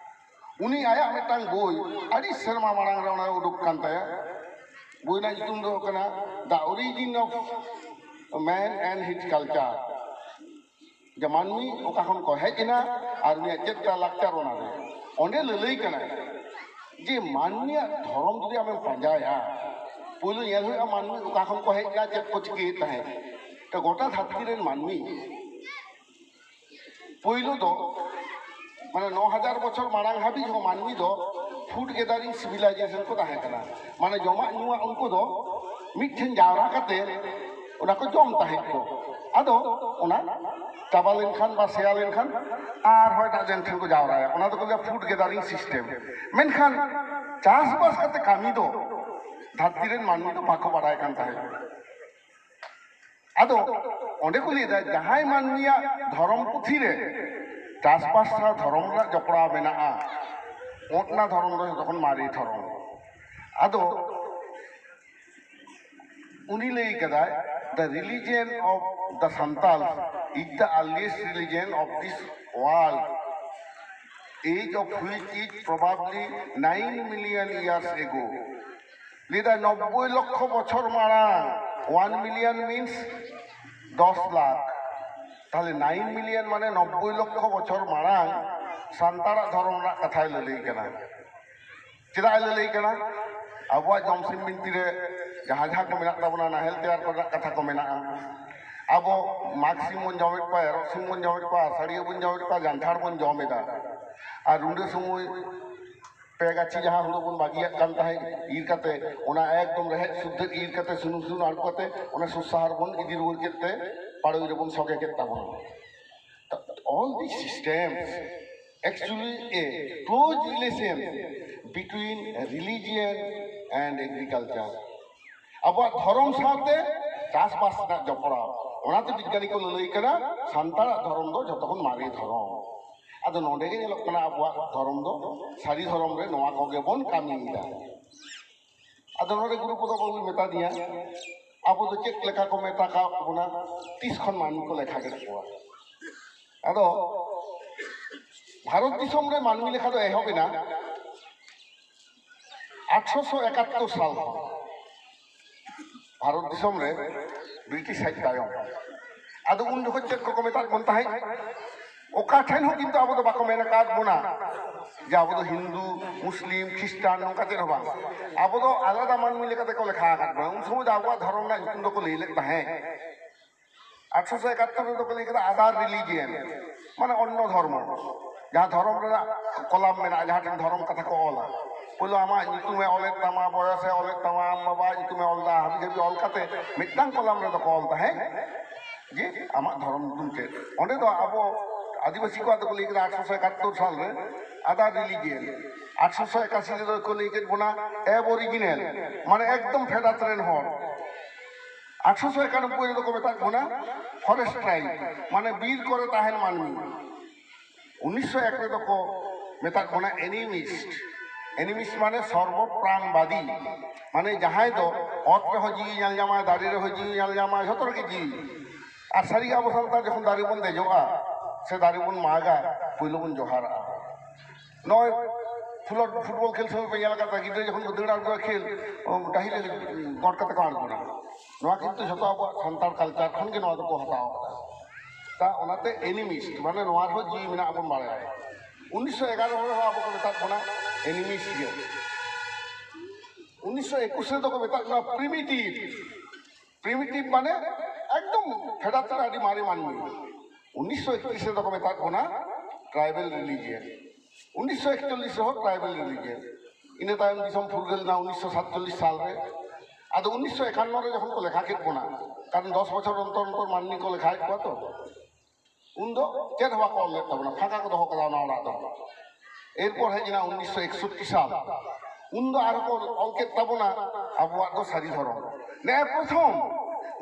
ᱩᱱᱤ ᱟᱭᱟᱜ ᱢᱤᱫᱴᱟᱝ ᱵᱳᱭ ᱟᱹᱰᱤ ᱥᱮᱨᱢᱟ ᱢᱟᱲᱟᱝ ᱨᱮ ᱚᱱᱟ ᱩᱰᱩᱠ ᱠᱟᱱ ᱛᱟᱭᱟ᱾ ᱵᱳᱭ ᱨᱮᱱᱟᱜ ᱧᱩᱛᱩᱢ ᱫᱚ ᱦᱩᱭᱩᱜ ᱠᱟᱱᱟ The Origin of Man and His Culture, ᱡᱮ ᱢᱟᱹᱱᱢᱤ ᱚᱠᱟ ᱠᱷᱚᱱ ᱠᱚ ᱦᱮᱡ ᱮᱱᱟ ᱟᱨ ᱩᱱᱤᱭᱟᱜ ᱪᱮᱫ ᱞᱮᱠᱟ ᱞᱟᱠᱪᱟᱨ᱾ ᱚᱱᱟ ᱨᱮ ᱚᱸᱰᱮ ᱞᱟᱹᱞᱟᱹᱭ ᱠᱟᱱᱟᱭ ᱡᱮ ᱢᱟᱹᱱᱢᱤᱭᱟᱜ ᱫᱷᱚᱨᱚᱢ ᱡᱩᱫᱤ ᱟᱢᱮᱢ ᱯᱟᱸᱡᱟᱭᱟ, ᱯᱳᱭᱞᱳ ᱧᱮᱞ ᱦᱩᱭᱩᱜᱼᱟ ᱢᱟᱹᱱᱢᱤ ᱚᱠᱟ ᱠᱷᱚᱱ ᱠᱚ ᱦᱮᱡ ᱮᱱᱟ, ᱪᱮᱫ ᱠᱚ ᱪᱤᱠᱟᱹᱭᱮᱫ ᱛᱟᱦᱮᱸᱫ᱾ ᱛᱚ ᱜᱚᱴᱟ ᱫᱷᱟᱹᱨᱛᱤ ᱨᱮᱱ ᱢᱟᱹᱱᱢᱤ ᱯᱳᱭᱞᱳ ᱫᱚ ᱢᱟᱱᱮ ᱱᱚ ᱦᱟᱡᱟᱨ ᱵᱚᱪᱷᱚᱨ ᱢᱟᱲᱟᱝ ᱦᱟᱹᱵᱤᱡ ᱦᱚᱸ ᱢᱟᱹᱱᱢᱤ ᱫᱚ food gathering civilization ᱠᱚ ᱛᱟᱦᱮᱸ ᱠᱟᱱᱟ᱾ ᱢᱟᱱᱮ ᱡᱚᱢᱟᱜ ᱧᱩᱣᱟᱜ ᱩᱱᱠᱩ ᱫᱚ ᱢᱤᱫ ᱴᱷᱮᱱ ᱡᱟᱣᱨᱟ ᱠᱟᱛᱮ ᱚᱱᱟ ᱠᱚ ᱡᱚᱢ ᱛᱟᱦᱮᱸᱫ ᱠᱚ᱾ ᱟᱫᱚ ᱚᱱᱟ ᱪᱟᱵᱟ ᱞᱮᱱᱠᱷᱟᱱ ᱵᱟ ᱥᱮᱭᱟ ᱞᱮᱱᱠᱷᱟᱱ ᱟᱨᱦᱚᱸ ᱮᱴᱟᱜ ᱡᱟᱭᱜᱟ ᱴᱷᱮᱱ ᱠᱚ ᱡᱟᱣᱨᱟᱭᱟ᱾ ᱚᱱᱟ ᱫᱚᱠᱚ ᱞᱟᱹᱭᱟ food gathering system᱾ ᱢᱮᱱᱠᱷᱟᱱ ᱪᱟᱥᱵᱟᱥ ᱠᱟᱛᱮ ᱠᱟᱹᱢᱤ ᱫᱚ ᱫᱷᱟᱹᱨᱛᱤ ᱨᱮᱱ ᱢᱟᱹᱱᱢᱤ ᱫᱚ ᱵᱟᱠᱚ ᱵᱟᱲᱟᱭ ᱠᱟᱱ ᱛᱟᱦᱮᱸᱫ᱾ ᱟᱫᱚ ᱚᱸᱰᱮ ᱠᱚ ᱞᱟᱹᱭᱫᱟ, ᱡᱟᱦᱟᱸᱭ ᱢᱟᱹᱱᱢᱤᱭᱟᱜ ᱫᱷᱚᱨᱚᱢ ᱯᱩᱛᱷᱤ ᱨᱮ ᱪᱟᱥᱵᱟᱥ ᱥᱟᱶ ᱫᱷᱚᱨᱚᱢ ᱨᱮᱱᱟᱜ ᱡᱚᱯᱲᱟᱣ ᱢᱮᱱᱟᱜᱼᱟ, ᱚᱱᱟ ᱫᱷᱚᱨᱚᱢ ᱫᱚ ᱡᱚᱛᱚ ᱠᱷᱚᱱ ᱢᱟᱨᱮ ᱫᱷᱚᱨᱚᱢ᱾ ᱟᱫᱚ ᱩᱱᱤ ᱞᱟᱹᱭ ᱠᱟᱫᱟᱭ, "The religion of the Santals is the earliest religion of this world, age of which is probably nine million years ago." ᱞᱟᱹᱭ ᱫᱟᱭ, ᱱᱚᱵᱵᱳᱭ ᱞᱚᱠᱠᱷᱚ ᱵᱚᱪᱷᱚᱨ ᱢᱟᱲᱟᱝ, one million means ᱫᱚᱥ ᱞᱟᱠᱷ, ᱛᱟᱦᱞᱮ nine million ᱢᱟᱱᱮ ᱱᱚᱵᱵᱳᱭ ᱞᱚᱠᱠᱷᱚ ᱵᱚᱪᱷᱚᱨ ᱢᱟᱲᱟᱝ ᱥᱟᱱᱛᱟᱲᱟᱜ ᱫᱷᱚᱨᱚᱢ ᱨᱮᱱᱟᱜ ᱠᱟᱛᱷᱟᱭ ᱞᱟᱹᱞᱟᱹᱭ ᱠᱟᱱᱟ᱾ ᱪᱮᱫᱟᱜ ᱮ ᱞᱟᱹᱞᱟᱹᱭ ᱠᱟᱱᱟ? ᱟᱵᱚᱣᱟᱜ ᱡᱚᱢᱥᱤᱢ ᱵᱤᱱᱛᱤ ᱨᱮ ᱡᱟᱦᱟᱸ ᱡᱟᱦᱟᱸ ᱠᱚ ᱢᱮᱱᱟᱜ ᱛᱟᱵᱚᱱᱟ, ᱱᱟᱦᱮᱞ ᱛᱮᱭᱟᱨ ᱠᱚᱨᱮᱱᱟᱜ ᱠᱟᱛᱷᱟ ᱠᱚ ᱢᱮᱱᱟᱜᱼᱟ, ᱟᱵᱚ ᱢᱟᱜᱽ ᱥᱤᱢ ᱵᱚᱱ ᱡᱚᱢᱮᱫ ᱠᱚᱣᱟ, ᱮᱨᱚᱜ ᱥᱤᱢ ᱵᱚᱱ ᱡᱚᱢᱮᱫ ᱠᱚᱣᱟ, ᱟᱥᱟᱲᱤᱭᱟᱹ ᱵᱚᱱ ᱡᱚᱢᱮᱫ ᱠᱚᱣᱟ, ᱡᱟᱱᱛᱷᱟᱲ ᱵᱚᱱ ᱡᱚᱢ ᱮᱫᱟ᱾ ᱟᱨ ᱨᱩᱸᱰᱟᱹ ᱥᱚᱢᱚᱭ ᱯᱮ ᱜᱟᱹᱪᱷᱤ ᱡᱟᱦᱟᱸ ᱦᱩᱲᱩ ᱵᱚᱱ ᱵᱟᱹᱜᱤᱭᱟᱜ ᱠᱟᱱ ᱛᱟᱦᱮᱸᱫ ᱤᱨ ᱠᱟᱛᱮ, ᱚᱱᱟ ᱮᱠᱫᱚᱢ ᱨᱮᱦᱮᱫ ᱥᱩᱫᱽᱫᱷᱟᱹ ᱤᱨ ᱠᱟᱛᱮ, ᱥᱩᱱᱩᱢ ᱥᱩᱱᱩᱢ ᱟᱬᱜᱚ ᱠᱟᱛᱮ, ᱚᱱᱟ ᱥᱩᱥᱟᱦᱟᱨ ᱵᱚᱱ ᱤᱫᱤ ᱨᱩᱣᱟᱹᱲ ᱠᱮᱫ ᱛᱮ ᱯᱟᱲᱳᱭ ᱨᱮᱵᱚᱱ ᱥᱚᱜᱮ ᱠᱮᱫ ᱛᱟᱵᱚᱱᱟ᱾ All these systems actually a close relation between religion and agriculture. ᱟᱵᱚᱣᱟᱜ ᱫᱷᱚᱨᱚᱢ ᱥᱟᱶᱛᱮ ᱪᱟᱥᱵᱟᱥ ᱨᱮᱱᱟᱜ ᱡᱚᱯᱲᱟᱣ᱾ ᱚᱱᱟᱛᱮ ᱵᱤᱜᱽᱜᱟᱱᱤ ᱠᱚ ᱞᱟᱹᱞᱟᱹᱭ ᱠᱟᱱᱟ, ᱥᱟᱱᱛᱟᱲᱟᱜ ᱫᱷᱚᱨᱚᱢ ᱫᱚ ᱡᱷᱚᱛᱚ ᱠᱷᱚᱱ ᱢᱟᱨᱮ ᱫᱷᱚᱨᱚᱢ᱾ ᱟᱫᱚ ᱱᱚᱰᱮ ᱜᱮ ᱧᱮᱞᱚᱜ ᱠᱟᱱᱟ, ᱟᱵᱚᱣᱟᱜ ᱫᱷᱚᱨᱚᱢ ᱫᱚ, ᱥᱟᱹᱨᱤ ᱫᱷᱚᱨᱚᱢ ᱨᱮ ᱱᱚᱣᱟ ᱠᱚᱜᱮ ᱵᱚᱱ ᱠᱟᱹᱢᱤᱭᱮᱫᱟ᱾ ᱟᱫᱚ ᱱᱚᱰᱮ ᱜᱩᱨᱩ ᱯᱚᱫᱚ ᱵᱟᱵᱩᱭ ᱢᱮᱛᱟ ᱫᱤᱧᱟ, ᱟᱵᱚ ᱫᱚ ᱪᱮᱫ ᱞᱮᱠᱟ ᱠᱚ ᱢᱮᱛᱟ ᱠᱟᱜ ᱵᱚᱱᱟ, ᱛᱤᱥ ᱠᱷᱚᱱ ᱢᱟᱹᱱᱢᱤ ᱠᱚ ᱞᱮᱠᱷᱟ ᱠᱮᱫ ᱠᱚᱣᱟ? ᱟᱫᱚ ᱵᱷᱟᱨᱚᱛ ᱫᱤᱥᱚᱢ ᱨᱮ ᱢᱟᱹᱱᱢᱤ ᱞᱮᱠᱷᱟ ᱫᱚ ᱮᱦᱚᱵ ᱮᱱᱟ ᱟᱴᱷᱨᱚᱥᱚ ᱮᱠᱟᱛᱛᱳᱨ ᱥᱟᱞ ᱠᱷᱚᱱ᱾ ᱵᱷᱟᱨᱚᱛ ᱫᱤᱥᱚᱢ ᱨᱮ ᱵᱨᱤᱴᱤᱥ ᱦᱮᱡ ᱛᱟᱭᱚᱢ᱾ ᱟᱫᱚ ᱩᱱ ᱡᱚᱠᱷᱚᱱ ᱪᱮᱫ ᱠᱚᱠᱚ ᱢᱮᱛᱟᱫ ᱵᱚᱱ ᱛᱟᱦᱮᱸᱫ? ᱚᱠᱟ ᱴᱷᱮᱱ ᱦᱚᱸ ᱠᱤᱱᱛᱩ ᱟᱵᱚ ᱫᱚ ᱵᱟᱠᱚ ᱢᱮᱱ ᱟᱠᱟᱫ ᱵᱚᱱᱟ ᱡᱮ ᱟᱵᱚ ᱫᱚ ᱦᱤᱱᱫᱩ, ᱢᱩᱥᱞᱤᱢ, ᱠᱷᱨᱤᱥᱴᱟᱱ, ᱱᱚᱝᱠᱟ ᱪᱮᱫ ᱦᱚᱸ ᱵᱟᱝ᱾ ᱟᱵᱚ ᱫᱚ ᱟᱞᱟᱫᱟ ᱢᱟᱹᱱᱢᱤ ᱞᱮᱠᱟᱛᱮ ᱠᱚ ᱞᱮᱠᱷᱟ ᱟᱠᱟᱫ ᱵᱚᱱᱟ᱾ ᱩᱱ ᱥᱚᱢᱚᱭ ᱫᱚ ᱟᱵᱚᱣᱟᱜ ᱫᱷᱚᱨᱚᱢ ᱨᱮᱱᱟᱜ ᱧᱩᱛᱩᱢ ᱫᱚᱠᱚ ᱞᱟᱹᱭ ᱞᱮᱫ ᱛᱟᱦᱮᱸᱫ᱾ ᱟᱴᱷᱨᱚᱥᱚ ᱮᱠᱟᱛᱛᱳᱨ ᱨᱮᱫᱚ ᱠᱚ ᱞᱟᱹᱭ ᱠᱮᱫᱟ other religion, ᱢᱟᱱᱮ ᱚᱱᱱᱚ ᱫᱷᱚᱨᱢᱚ᱾ ᱡᱟᱦᱟᱸ ᱫᱷᱚᱨᱚᱢ ᱨᱮᱱᱟᱜ ᱠᱚᱞᱟᱢ ᱢᱮᱱᱟᱜᱼᱟ, ᱡᱟᱦᱟᱸ ᱴᱷᱮᱱ ᱫᱷᱚᱨᱚᱢ ᱠᱟᱛᱷᱟ ᱠᱚ ᱚᱞᱟ, ᱯᱳᱭᱞᱳ ᱟᱢᱟᱜ ᱧᱩᱛᱩᱢᱮ ᱚᱞᱮᱫ ᱛᱟᱢᱟ, ᱵᱚᱭᱚᱥᱮ ᱚᱞᱮᱫ ᱛᱟᱢᱟ, ᱟᱢ ᱵᱟᱵᱟᱣᱟᱜ ᱧᱩᱛᱩᱢᱮ ᱚᱞ ᱮᱫᱟ, ᱦᱟᱹᱵᱤ ᱡᱟᱹᱵᱤ ᱚᱞ ᱠᱟᱛᱮ ᱢᱤᱫᱴᱟᱝ ᱠᱚᱞᱟᱢ ᱨᱮᱫᱚ ᱠᱚ ᱚᱞ ᱛᱟᱦᱮᱸᱫ ᱡᱮ ᱟᱢᱟᱜ ᱫᱷᱚᱨᱚᱢ ᱧᱩᱛᱩᱢ ᱪᱮᱫ᱾ ᱚᱸᱰᱮ ᱫᱚ ᱟᱵᱚ ᱟᱹᱫᱤᱵᱟᱹᱥᱤ ᱠᱚᱣᱟᱜ ᱫᱚᱠᱚ ᱞᱟᱹᱭ ᱠᱮᱫᱟ ᱟᱴᱷᱨᱚᱥᱚ ᱮᱠᱟᱛᱛᱳᱨ ᱥᱟᱞ ᱨᱮ other religion. ᱟᱴᱷᱨᱚᱥᱚ ᱮᱠᱟᱥᱤ ᱨᱮᱫᱚ ᱠᱚ ᱞᱟᱹᱭ ᱠᱮᱫ ᱵᱚᱱᱟ Aboriginal, ᱢᱟᱱᱮ ᱮᱠᱫᱚᱢ ᱯᱷᱮᱰᱟᱛ ᱨᱮᱱ ᱦᱚᱲ᱾ ᱟᱴᱷᱨᱚᱥᱚ ᱮᱠᱟᱱᱚᱵᱵᱳᱭ ᱨᱮᱫᱚ ᱠᱚ ᱢᱮᱛᱟᱜ ᱵᱚᱱᱟ Forest Tribe, ᱢᱟᱱᱮ ᱵᱤᱨ ᱠᱚᱨᱮ ᱛᱟᱦᱮᱱ ᱢᱟᱹᱱᱢᱤ᱾ ᱩᱱᱤᱥᱥᱚ ᱮᱠ ᱨᱮᱫᱚ ᱠᱚ ᱢᱮᱛᱟᱜ ᱵᱚᱱᱟ animist᱾ Animist ᱢᱟᱱᱮ ᱥᱚᱨᱵᱚ ᱯᱨᱟᱱᱵᱟᱫᱤ, ᱢᱟᱱᱮ ᱡᱟᱦᱟᱸᱭ ᱫᱚ ᱚᱛ ᱨᱮᱦᱚᱸ ᱡᱤᱣᱤ ᱧᱮᱞ ᱧᱟᱢᱟᱭ, ᱫᱟᱨᱮ ᱨᱮᱦᱚᱸ ᱡᱤᱣᱤ ᱧᱮᱞ ᱧᱟᱢᱟᱭ, ᱡᱷᱚᱛᱚ ᱨᱮᱜᱮ ᱡᱤᱣᱤ᱾ ᱟᱨ ᱥᱟᱹᱨᱤ ᱟᱵᱚ ᱥᱟᱱᱛᱟᱲ ᱡᱚᱠᱷᱚᱱ ᱫᱟᱨᱮ ᱵᱚᱱ ᱫᱮᱡᱚᱜᱼᱟ ᱥᱮ ᱫᱟᱨᱮ ᱵᱚᱱ ᱢᱟᱜᱟ, ᱯᱳᱭᱞᱳ ᱵᱚᱱ ᱡᱚᱦᱟᱨᱟᱜᱼᱟ᱾ ᱱᱚᱜᱼᱚᱭ ᱠᱷᱮᱞᱳᱰ, ᱯᱷᱩᱴᱵᱚᱞ ᱠᱷᱮᱞ ᱥᱚᱢᱚᱭ ᱯᱮ ᱧᱮᱞ ᱟᱠᱟᱫᱟ, ᱜᱤᱫᱽᱨᱟᱹ ᱡᱚᱠᱷᱚᱱ ᱠᱚ ᱫᱟᱹᱲ ᱟᱬᱜᱚᱭᱟ ᱠᱷᱮᱞ, ᱰᱟᱹᱦᱤ ᱨᱮ ᱜᱚᱴ ᱠᱟᱛᱮ ᱠᱚ ᱟᱬᱜᱚᱱᱟ᱾ ᱱᱚᱣᱟ ᱠᱤᱱᱛᱩ ᱡᱷᱚᱛᱚ ᱟᱵᱚᱣᱟᱜ ᱥᱟᱱᱛᱟᱲ ᱠᱟᱞᱪᱟᱨ ᱠᱷᱚᱱ ᱜᱮ ᱱᱚᱣᱟ ᱫᱚᱠᱚ ᱦᱟᱛᱟᱣ ᱟᱠᱟᱫᱟ᱾ ᱛᱟ ᱚᱱᱟᱛᱮ animist, ᱢᱟᱱᱮ ᱱᱚᱣᱟ ᱨᱮᱦᱚᱸ ᱡᱤᱣᱤ ᱢᱮᱱᱟᱜ ᱵᱚᱱ ᱵᱟᱲᱟᱭᱟ᱾ ᱩᱱᱤᱥᱥᱚ ᱮᱜᱟᱨᱚ ᱨᱮᱦᱚᱸ ᱟᱵᱚ ᱠᱚ ᱢᱮᱛᱟᱜ ᱵᱚᱱᱟ animist ᱜᱮ᱾ ᱩᱱᱤᱥᱥᱚ ᱮᱠᱩᱥ ᱨᱮᱫᱚ ᱠᱚ ᱢᱮᱛᱟᱜ ᱵᱚᱱᱟ primitive᱾ Primitive ᱢᱟᱱᱮ ᱮᱠᱫᱚᱢ ᱯᱷᱮᱰᱟᱛ ᱨᱮ ᱟᱹᱰᱤ ᱢᱟᱨᱮ ᱢᱟᱹᱱᱢᱤ᱾ ᱩᱱᱤᱥᱥᱚ ᱮᱠᱛᱨᱤᱥ ᱨᱮᱫᱚ ᱠᱚ ᱢᱮᱛᱟᱜ ᱵᱚᱱᱟ tribal religion᱾ ᱩᱱᱤᱥᱥᱚ ᱮᱠᱪᱚᱞᱞᱤᱥ ᱨᱮᱦᱚᱸ tribal religion᱾ ᱤᱱᱟᱹ ᱛᱟᱭᱚᱢ ᱫᱤᱥᱚᱢ ᱯᱷᱩᱨᱜᱟᱹᱞ ᱮᱱᱟ ᱩᱱᱤᱥᱥᱚ ᱥᱟᱛᱪᱚᱞᱞᱤᱥ ᱥᱟᱞ ᱨᱮ᱾ ᱟᱫᱚ ᱩᱱᱤᱥᱥᱚ ᱮᱠᱟᱱᱱᱚ ᱨᱮ ᱡᱚᱠᱷᱚᱱ ᱠᱚ ᱞᱮᱠᱷᱟ ᱠᱮᱫ ᱵᱚᱱᱟ, ᱠᱟᱨᱚᱱ ᱫᱚᱥ ᱵᱚᱪᱷᱚᱨ ᱚᱱᱛᱚᱨ ᱚᱱᱛᱚᱨ ᱢᱟᱹᱱᱢᱤ ᱠᱚ ᱞᱮᱠᱷᱟᱭᱮᱫ ᱠᱚᱣᱟ ᱛᱚ, ᱩᱱᱫᱚ ᱪᱮᱫ ᱦᱚᱸ ᱵᱟᱠᱚ ᱚᱞ ᱞᱮᱫ ᱛᱟᱵᱚᱱᱟ, ᱯᱷᱟᱸᱠᱟ ᱠᱚ ᱫᱚᱦᱚ ᱠᱟᱫᱟ ᱚᱱᱟ ᱚᱲᱟᱜ ᱫᱚ᱾ ᱮᱨᱯᱚᱨ ᱦᱮᱡ ᱮᱱᱟ ᱩᱱᱤᱥᱥᱚ ᱮᱠᱥᱚᱴᱴᱤ ᱥᱟᱞ, ᱩᱱᱫᱚ ᱟᱨᱦᱚᱸ ᱠᱚ ᱚᱞ ᱠᱮᱫ ᱛᱟᱵᱚᱱᱟ ᱟᱵᱚᱣᱟᱜ ᱫᱚ ᱥᱟᱹᱨᱤ ᱫᱷᱚᱨᱚᱢ᱾ ᱱᱮᱜᱼᱮ ᱯᱨᱚᱛᱷᱚᱢ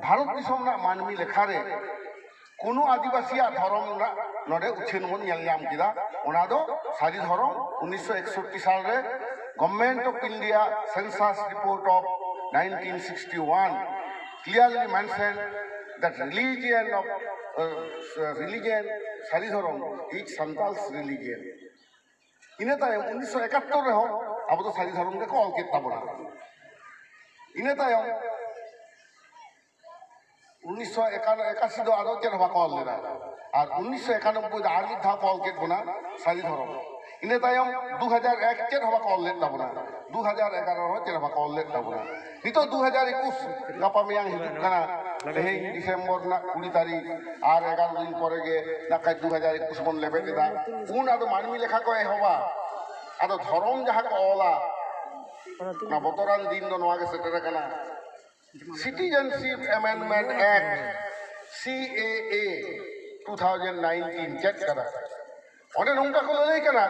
ᱵᱷᱟᱨᱚᱛ ᱫᱤᱥᱚᱢ ᱨᱮᱱᱟᱜ ᱢᱟᱹᱱᱢᱤ ᱞᱮᱠᱷᱟ ᱨᱮ ᱠᱳᱱᱳ ᱟᱹᱫᱤᱵᱟᱹᱥᱤᱭᱟᱜ ᱫᱷᱚᱨᱚᱢ ᱨᱮᱱᱟᱜ ᱱᱚᱰᱮ ᱩᱪᱷᱟᱹᱱ ᱵᱚᱱ ᱧᱮᱞ ᱧᱟᱢ ᱠᱮᱫᱟ, ᱚᱱᱟ ᱫᱚ ᱥᱟᱹᱨᱤ ᱫᱷᱚᱨᱚᱢ᱾ ᱩᱱᱤᱥᱥᱚ ᱮᱠᱥᱚᱴᱴᱤ ᱥᱟᱞ ᱨᱮ Government of India Census Report of nineteen sixty-one clearly mentioned that religion of, uh, religion, ᱥᱟᱹᱨᱤ ᱫᱷᱚᱨᱚᱢ is Santal's religion᱾ ᱤᱱᱟᱹ ᱛᱟᱭᱚᱢ ᱩᱱᱤᱥᱥᱚ ᱮᱠᱟᱛᱛᱳᱨ ᱨᱮᱦᱚᱸ ᱟᱵᱚ ᱫᱚ ᱥᱟᱹᱨᱤ ᱫᱷᱚᱨᱚᱢ ᱜᱮᱠᱚ ᱚᱞ ᱠᱮᱫ ᱛᱟᱵᱚᱱᱟ᱾ ᱤᱱᱟᱹ ᱛᱟᱭᱚᱢ ᱩᱱᱤᱥᱥᱚ ᱮᱠᱟᱥᱤ ᱫᱚ ᱟᱫᱚ ᱪᱮᱫ ᱦᱚᱸ ᱵᱟᱠᱚ ᱚᱞ ᱞᱮᱫᱟ᱾ ᱟᱨ ᱩᱱᱤᱥᱥᱚ ᱮᱠᱟᱱᱚᱵᱵᱳᱭ ᱫᱚ ᱟᱨ ᱢᱤᱫ ᱫᱷᱟᱣ ᱠᱚ ᱚᱞ ᱠᱮᱫ ᱵᱚᱱᱟ ᱥᱟᱹᱨᱤ ᱫᱷᱚᱨᱚᱢ᱾ ᱤᱱᱟᱹ ᱛᱟᱭᱚᱢ ᱫᱩ ᱦᱟᱡᱟᱨ ᱮᱠ ᱪᱮᱫ ᱦᱚᱸ ᱵᱟᱠᱚ ᱚᱞ ᱞᱮᱫ ᱛᱟᱵᱚᱱᱟ, ᱫᱩ ᱦᱟᱡᱟᱨ ᱮᱜᱟᱨᱚ ᱨᱮᱦᱚᱸ ᱪᱮᱫ ᱦᱚᱸ ᱵᱟᱠᱚ ᱚᱞ ᱞᱮᱫ ᱛᱟᱵᱚᱱᱟ᱾ ᱱᱤᱛᱚᱜ ᱫᱩ ᱦᱟᱡᱟᱨ ᱮᱠᱩᱥ, ᱜᱟᱯᱟ ᱢᱮᱭᱟᱝ ᱦᱤᱡᱩᱜ ᱠᱟᱱᱟ, ᱛᱮᱦᱮᱧ ᱰᱤᱥᱮᱢᱵᱚᱨ ᱨᱮᱱᱟᱜ ᱠᱩᱲᱤ ᱛᱟᱹᱨᱤᱠᱷ, ᱟᱨ ᱮᱜᱟᱨᱚ ᱫᱤᱱ ᱯᱚᱨᱮ ᱜᱮ ᱱᱟᱜ ᱠᱷᱟᱡ ᱫᱩ ᱦᱟᱡᱟᱨ ᱮᱠᱩᱥ ᱵᱚᱱ ᱞᱮᱵᱮᱫ ᱮᱫᱟ᱾ ᱩᱱ ᱟᱫᱚ ᱢᱟᱹᱱᱢᱤ ᱞᱮᱠᱷᱟ ᱠᱚ ᱮᱦᱚᱵᱟ, ᱟᱫᱚ ᱫᱷᱚᱨᱚᱢ ᱡᱟᱦᱟᱸ ᱠᱚ ᱚᱞᱟ, ᱚᱱᱟ ᱵᱚᱛᱚᱨᱟᱱ ᱫᱤᱱ ᱫᱚ ᱱᱚᱣᱟ ᱜᱮ ᱥᱮᱴᱮᱨ ᱟᱠᱟᱱᱟ᱾ Citizenship Amendment Act, C A A, two thousand nineteen ᱪᱮᱫ ᱠᱟᱱᱟ? ᱚᱸᱰᱮ ᱱᱚᱝᱠᱟ ᱠᱚ ᱞᱟᱹᱞᱟᱹᱭ ᱠᱟᱱᱟ,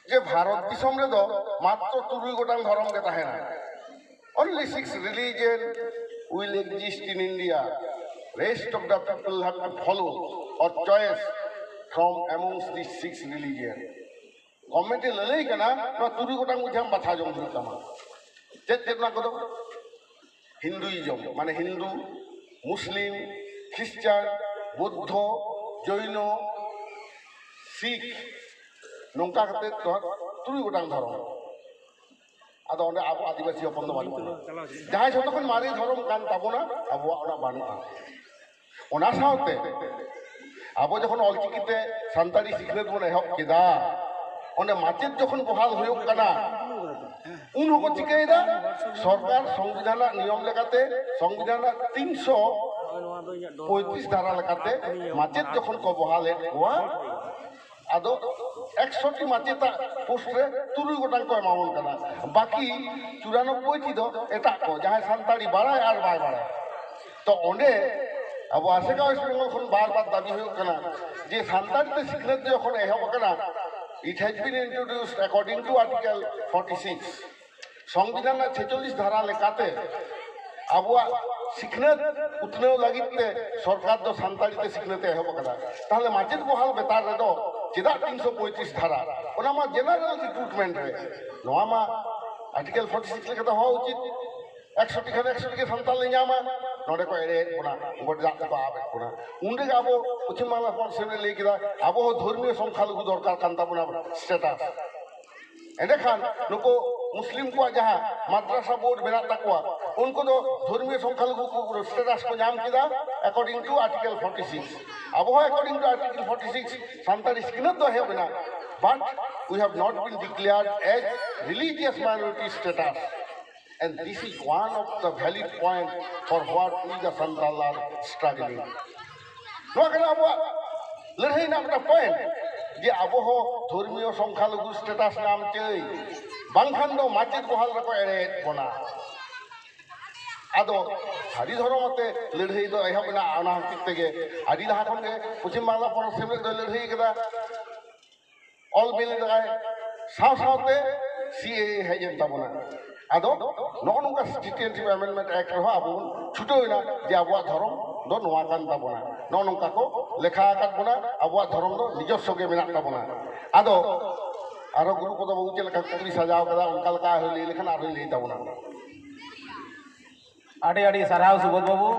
ᱡᱮ ᱵᱷᱟᱨᱚᱛ ᱫᱤᱥᱚᱢ ᱨᱮᱫᱚ ᱢᱟᱛᱨᱚ ᱛᱩᱨᱩᱭ ᱜᱚᱴᱟᱝ ᱫᱷᱚᱨᱚᱢ ᱜᱮ ᱛᱟᱦᱮᱱᱟ᱾ Only six religion will exist in India. Rest of the people have to follow or choice from amongst these six religion. Government ᱮ ᱞᱟᱹᱞᱟᱹᱭ ᱠᱟᱱᱟ, ᱱᱚᱣᱟ ᱛᱩᱨᱩᱭ ᱜᱚᱴᱟᱝ ᱢᱚᱫᱽᱫᱷᱮ ᱟᱢ ᱵᱟᱪᱷᱟᱣ ᱡᱚᱝ ᱦᱩᱭᱩᱜ ᱛᱟᱢᱟ᱾ ᱪᱮᱫ ᱪᱮᱫ ᱚᱱᱟ ᱠᱚᱫᱚ? ᱦᱤᱱᱫᱩᱭᱤᱡᱚᱢ, ᱢᱟᱱᱮ ᱦᱤᱱᱫᱩ, ᱢᱩᱥᱞᱤᱢ, ᱠᱷᱨᱤᱥᱪᱟᱱ, ᱵᱩᱫᱽᱫᱷᱚ, ᱡᱚᱭᱱᱚ, ᱥᱤᱠᱷ, ᱱᱚᱝᱠᱟ ᱠᱟᱛᱮ ᱱᱚᱣᱟ ᱛᱩᱨᱩᱭ ᱜᱚᱴᱟᱝ ᱫᱷᱚᱨᱚᱢ᱾ ᱟᱫᱚ ᱚᱸᱰᱮ ᱟᱵᱚ ᱟᱹᱫᱤᱵᱟᱹᱥᱤ ᱦᱚᱯᱚᱱ ᱫᱚ ᱵᱟᱹᱱᱩᱜ ᱵᱚᱱᱟ᱾ ᱡᱟᱦᱟᱸᱭ ᱡᱷᱚᱛᱚ ᱠᱷᱚᱱ ᱢᱟᱨᱮ ᱫᱷᱚᱨᱚᱢ ᱠᱟᱱ ᱛᱟᱵᱚᱱᱟ, ᱟᱵᱚᱣᱟᱜ ᱚᱱᱟ ᱵᱟᱹᱱᱩᱜᱼᱟ᱾ ᱚᱱᱟ ᱥᱟᱶᱛᱮ ᱟᱵᱚ ᱡᱚᱠᱷᱚᱱ ᱚᱞᱪᱤᱠᱤ ᱛᱮ ᱥᱟᱱᱛᱟᱲᱤ ᱥᱤᱠᱷᱱᱟᱹᱛ ᱵᱚᱱ ᱮᱦᱚᱵ ᱠᱮᱫᱟ, ᱚᱸᱰᱮ ᱢᱟᱪᱮᱫ ᱡᱚᱠᱷᱚᱱ ᱵᱚᱦᱟᱞ ᱦᱩᱭᱩᱜ ᱠᱟᱱᱟ, ᱩᱱ ᱦᱚᱸᱠᱚ ᱪᱤᱠᱟᱹᱭᱮᱫᱟ? ᱥᱚᱨᱠᱟᱨ ᱥᱚᱝᱵᱤᱫᱷᱟᱱᱟᱜ ᱱᱤᱭᱚᱢ ᱞᱮᱠᱟᱛᱮ, ᱥᱚᱝᱵᱤᱫᱷᱟᱱᱟᱜ ᱛᱤᱱᱥᱚ ᱯᱚᱸᱭᱛᱨᱤᱥ ᱫᱷᱟᱨᱟ ᱞᱮᱠᱟᱛᱮ ᱢᱟᱪᱮᱫ ᱡᱚᱠᱷᱚᱱ ᱠᱚ ᱵᱚᱦᱟᱞᱮᱫ ᱠᱚᱣᱟ, ᱟᱫᱚ ᱮᱠᱥᱚ ᱴᱤ ᱢᱟᱪᱮᱛᱟᱜ ᱯᱳᱥᱴ ᱨᱮ ᱛᱩᱨᱩᱭ ᱜᱚᱴᱟᱝ ᱠᱚ ᱮᱢᱟᱵᱚᱱ ᱠᱟᱱᱟ, ᱵᱟᱹᱠᱤ ᱪᱩᱨᱟᱱᱚᱵᱵᱳᱭ ᱴᱤ ᱫᱚ ᱮᱴᱟᱜ ᱠᱚ, ᱡᱟᱦᱟᱸᱭ ᱥᱟᱱᱛᱟᱲᱤ ᱵᱟᱲᱟᱭ ᱟᱨ ᱵᱟᱭ ᱵᱟᱲᱟᱭ᱾ ᱛᱚ ᱚᱸᱰᱮ ᱟᱵᱚ ᱟᱥᱮᱠᱟ ᱳᱭᱮᱥᱴ ᱵᱮᱝᱜᱚᱞ ᱠᱷᱚᱱ ᱵᱟᱨ ᱵᱟᱨ ᱫᱟᱹᱵᱤ ᱦᱩᱭᱩᱜ ᱠᱟᱱᱟ ᱡᱮ ᱥᱟᱱᱛᱟᱲᱤ ᱛᱮ ᱥᱤᱠᱷᱱᱟᱹᱛ ᱡᱚᱠᱷᱚᱱ ᱮᱦᱚᱵ ᱟᱠᱟᱱᱟ, it has been introduced according to Article forty six, ᱥᱚᱝᱵᱤᱫᱷᱟᱱ ᱨᱮᱱᱟᱜ ᱪᱷᱮᱪᱚᱞᱞᱤᱥ ᱫᱷᱟᱨᱟ ᱞᱮᱠᱟᱛᱮ ᱟᱵᱚᱣᱟᱜ ᱥᱤᱠᱷᱱᱟᱹᱛ ᱩᱛᱱᱟᱹᱣ ᱞᱟᱹᱜᱤᱫ ᱛᱮ ᱥᱚᱨᱠᱟᱨ ᱫᱚ ᱥᱟᱱᱛᱟᱲᱤ ᱛᱮ ᱥᱤᱠᱷᱱᱟᱹᱛ ᱮ ᱮᱦᱚᱵ ᱟᱠᱟᱫᱟ᱾ ᱛᱟᱦᱞᱮ ᱢᱟᱪᱮᱫ ᱵᱚᱦᱟᱞ ᱵᱮᱛᱟᱨ ᱨᱮᱫᱚ ᱪᱮᱫᱟᱜ ᱛᱤᱱᱥᱚ ᱯᱚᱸᱭᱛᱨᱤᱥ ᱫᱷᱟᱨᱟ? ᱚᱱᱟ ᱢᱟ ᱡᱮᱱᱟᱨᱮᱞ ᱨᱤᱠᱨᱩᱴᱢᱮᱱᱴ ᱨᱮ, ᱱᱚᱣᱟ ᱢᱟ ᱟᱨᱴᱤᱠᱮᱞ ᱯᱷᱚᱨᱴᱤ ᱥᱤᱠᱥ ᱞᱮᱠᱟᱛᱮ ᱦᱚᱦᱚ ᱩᱪᱤᱛ᱾ ᱮᱠᱥᱚ ᱴᱤ ᱠᱷᱟᱱ ᱮᱠᱥᱚ ᱴᱤ ᱜᱮ ᱥᱟᱱᱛᱟᱲ ᱞᱮ ᱧᱟᱢᱟ, ᱱᱚᱰᱮ ᱠᱚ ᱮᱲᱮᱭᱮᱫ ᱵᱚᱱᱟ, ᱩᱱᱠᱩ ᱪᱮᱫᱟᱜ ᱠᱚ ᱟᱵᱮᱫ ᱵᱚᱱᱟ? ᱩᱱᱨᱮᱜᱮ ᱟᱵᱚ ᱯᱚᱪᱷᱤᱢ ᱵᱟᱝᱞᱟ ᱯᱚᱱᱚᱛ ᱥᱮᱢᱞᱮᱫ ᱞᱟᱹᱭ ᱠᱮᱫᱟ, ᱟᱵᱚ ᱦᱚᱸ ᱫᱷᱚᱨᱢᱤᱭᱚ ᱥᱚᱝᱠᱷᱟᱞᱚᱜᱷᱩ ᱫᱚᱨᱠᱟᱨ ᱠᱟᱱ ᱛᱟᱵᱚᱱᱟ ᱥᱴᱮᱴᱟᱥ᱾ ᱮᱸᱰᱮᱠᱷᱟᱱ ᱱᱩᱠᱩ ᱢᱩᱥᱞᱤᱢ ᱠᱚᱣᱟᱜ ᱡᱟᱦᱟᱸ ᱢᱟᱫᱽᱨᱟᱥᱟ ᱵᱳᱨᱰ ᱢᱮᱱᱟᱜ ᱛᱟᱠᱚᱣᱟ, ᱩᱱᱠᱩ ᱫᱚ ᱫᱷᱚᱨᱢᱤᱭᱚ ᱥᱚᱝᱠᱷᱟᱞᱚᱜᱷᱩ ᱠᱚ ᱥᱴᱮᱴᱟᱥ ᱠᱚ ᱧᱟᱢ ᱠᱮᱫᱟ, according to Article forty six. ᱟᱵᱚ ᱦᱚᱸ according to Article forty six Santali ᱥᱤᱠᱷᱱᱟᱹᱛ ᱫᱚ ᱮᱦᱚᱵ ᱮᱱᱟ, but we have not been declared as religious minority status. And this is one of the valid point for what we the Santal are struggling. ᱱᱚᱣᱟ ᱠᱟᱱᱟ ᱟᱵᱚᱣᱟᱜ ᱞᱟᱹᱲᱦᱟᱹᱭ ᱨᱮᱱᱟᱜ ᱢᱤᱫᱴᱟᱝ ᱯᱚᱭᱮᱱᱴ, ᱡᱮ ᱟᱵᱚ ᱦᱚᱸ ᱫᱷᱚᱨᱢᱤᱭᱚ ᱥᱚᱝᱠᱷᱟᱞᱚᱜᱷᱩ ᱥᱴᱮᱴᱟᱥ ᱧᱟᱢ ᱪᱟᱹᱭ, ᱵᱟᱝᱠᱷᱟᱱ ᱫᱚ ᱢᱟᱪᱮᱫ ᱵᱚᱦᱟᱞ ᱨᱮᱠᱚ ᱮᱲᱮᱭᱮᱫ ᱵᱚᱱᱟ᱾ ᱟᱫᱚ ᱥᱟᱹᱨᱤ ᱫᱷᱚᱨᱚᱢ ᱟᱛᱮ ᱞᱟᱹᱲᱦᱟᱹᱭ ᱫᱚ ᱮᱦᱚᱵ ᱮᱱᱟ᱾ ᱚᱱᱟ ᱦᱚᱛᱮᱡ ᱛᱮᱜᱮ ᱟᱹᱰᱤ ᱞᱟᱦᱟ ᱠᱷᱚᱱ ᱜᱮ ᱯᱚᱪᱷᱤᱢ ᱵᱟᱝᱞᱟ ᱯᱚᱱᱚᱛ ᱥᱮᱢᱞᱮᱫ ᱫᱚᱭ ᱞᱟᱹᱲᱦᱟᱹᱭ ᱠᱟᱫᱟ, ᱚᱞ ᱵᱤᱞ ᱞᱮᱫᱟᱭ, ᱥᱟᱶ ᱥᱟᱶᱛᱮ ᱥᱤ ᱮ ᱮ ᱦᱮᱡ ᱮᱱ ᱛᱟᱵᱚᱱᱟ᱾ ᱟᱫᱚ ᱱᱚᱜᱼᱚ ᱱᱚᱝᱠᱟ Citizenship Amendment Act ᱨᱮᱦᱚᱸ ᱟᱵᱚ ᱵᱚᱱ ᱪᱷᱩᱴᱟᱹᱣ ᱮᱱᱟ ᱡᱮ ᱟᱵᱚᱣᱟᱜ ᱫᱷᱚᱨᱚᱢ ᱫᱚ ᱱᱚᱣᱟ ᱠᱟᱱ ᱛᱟᱵᱚᱱᱟ᱾ ᱱᱚᱜᱼᱚ ᱱᱚᱝᱠᱟ ᱠᱚ ᱞᱮᱠᱷᱟ ᱟᱠᱟᱫ ᱵᱚᱱᱟ, ᱟᱵᱚᱣᱟᱜ ᱫᱷᱚᱨᱚᱢ ᱫᱚ ᱱᱤᱡᱚᱥᱥᱚ ᱜᱮ ᱢᱮᱱᱟᱜ ᱛᱟᱵᱚᱱᱟ᱾ ᱟᱫᱚ ᱟᱨᱚ ᱜᱩᱨᱩ ᱯᱚᱫᱚ ᱵᱟᱵᱩ ᱪᱮᱫ ᱞᱮᱠᱟ ᱠᱩᱠᱞᱤ ᱥᱟᱡᱟᱣ ᱠᱟᱫᱟ, ᱚᱱᱠᱟ ᱞᱮᱠᱟ ᱟᱨᱦᱚᱸ ᱞᱟᱹᱭ ᱞᱮᱠᱷᱟᱱ ᱟᱨᱦᱚᱸ ᱞᱟᱹᱭ ᱛᱟᱵᱚᱱᱟ᱾ ᱟᱹᱰᱤ ᱟᱹᱰᱤ ᱥᱟᱨᱦᱟᱣ ᱥᱩᱵᱳᱫᱷ ᱵᱟᱹᱵᱩ᱾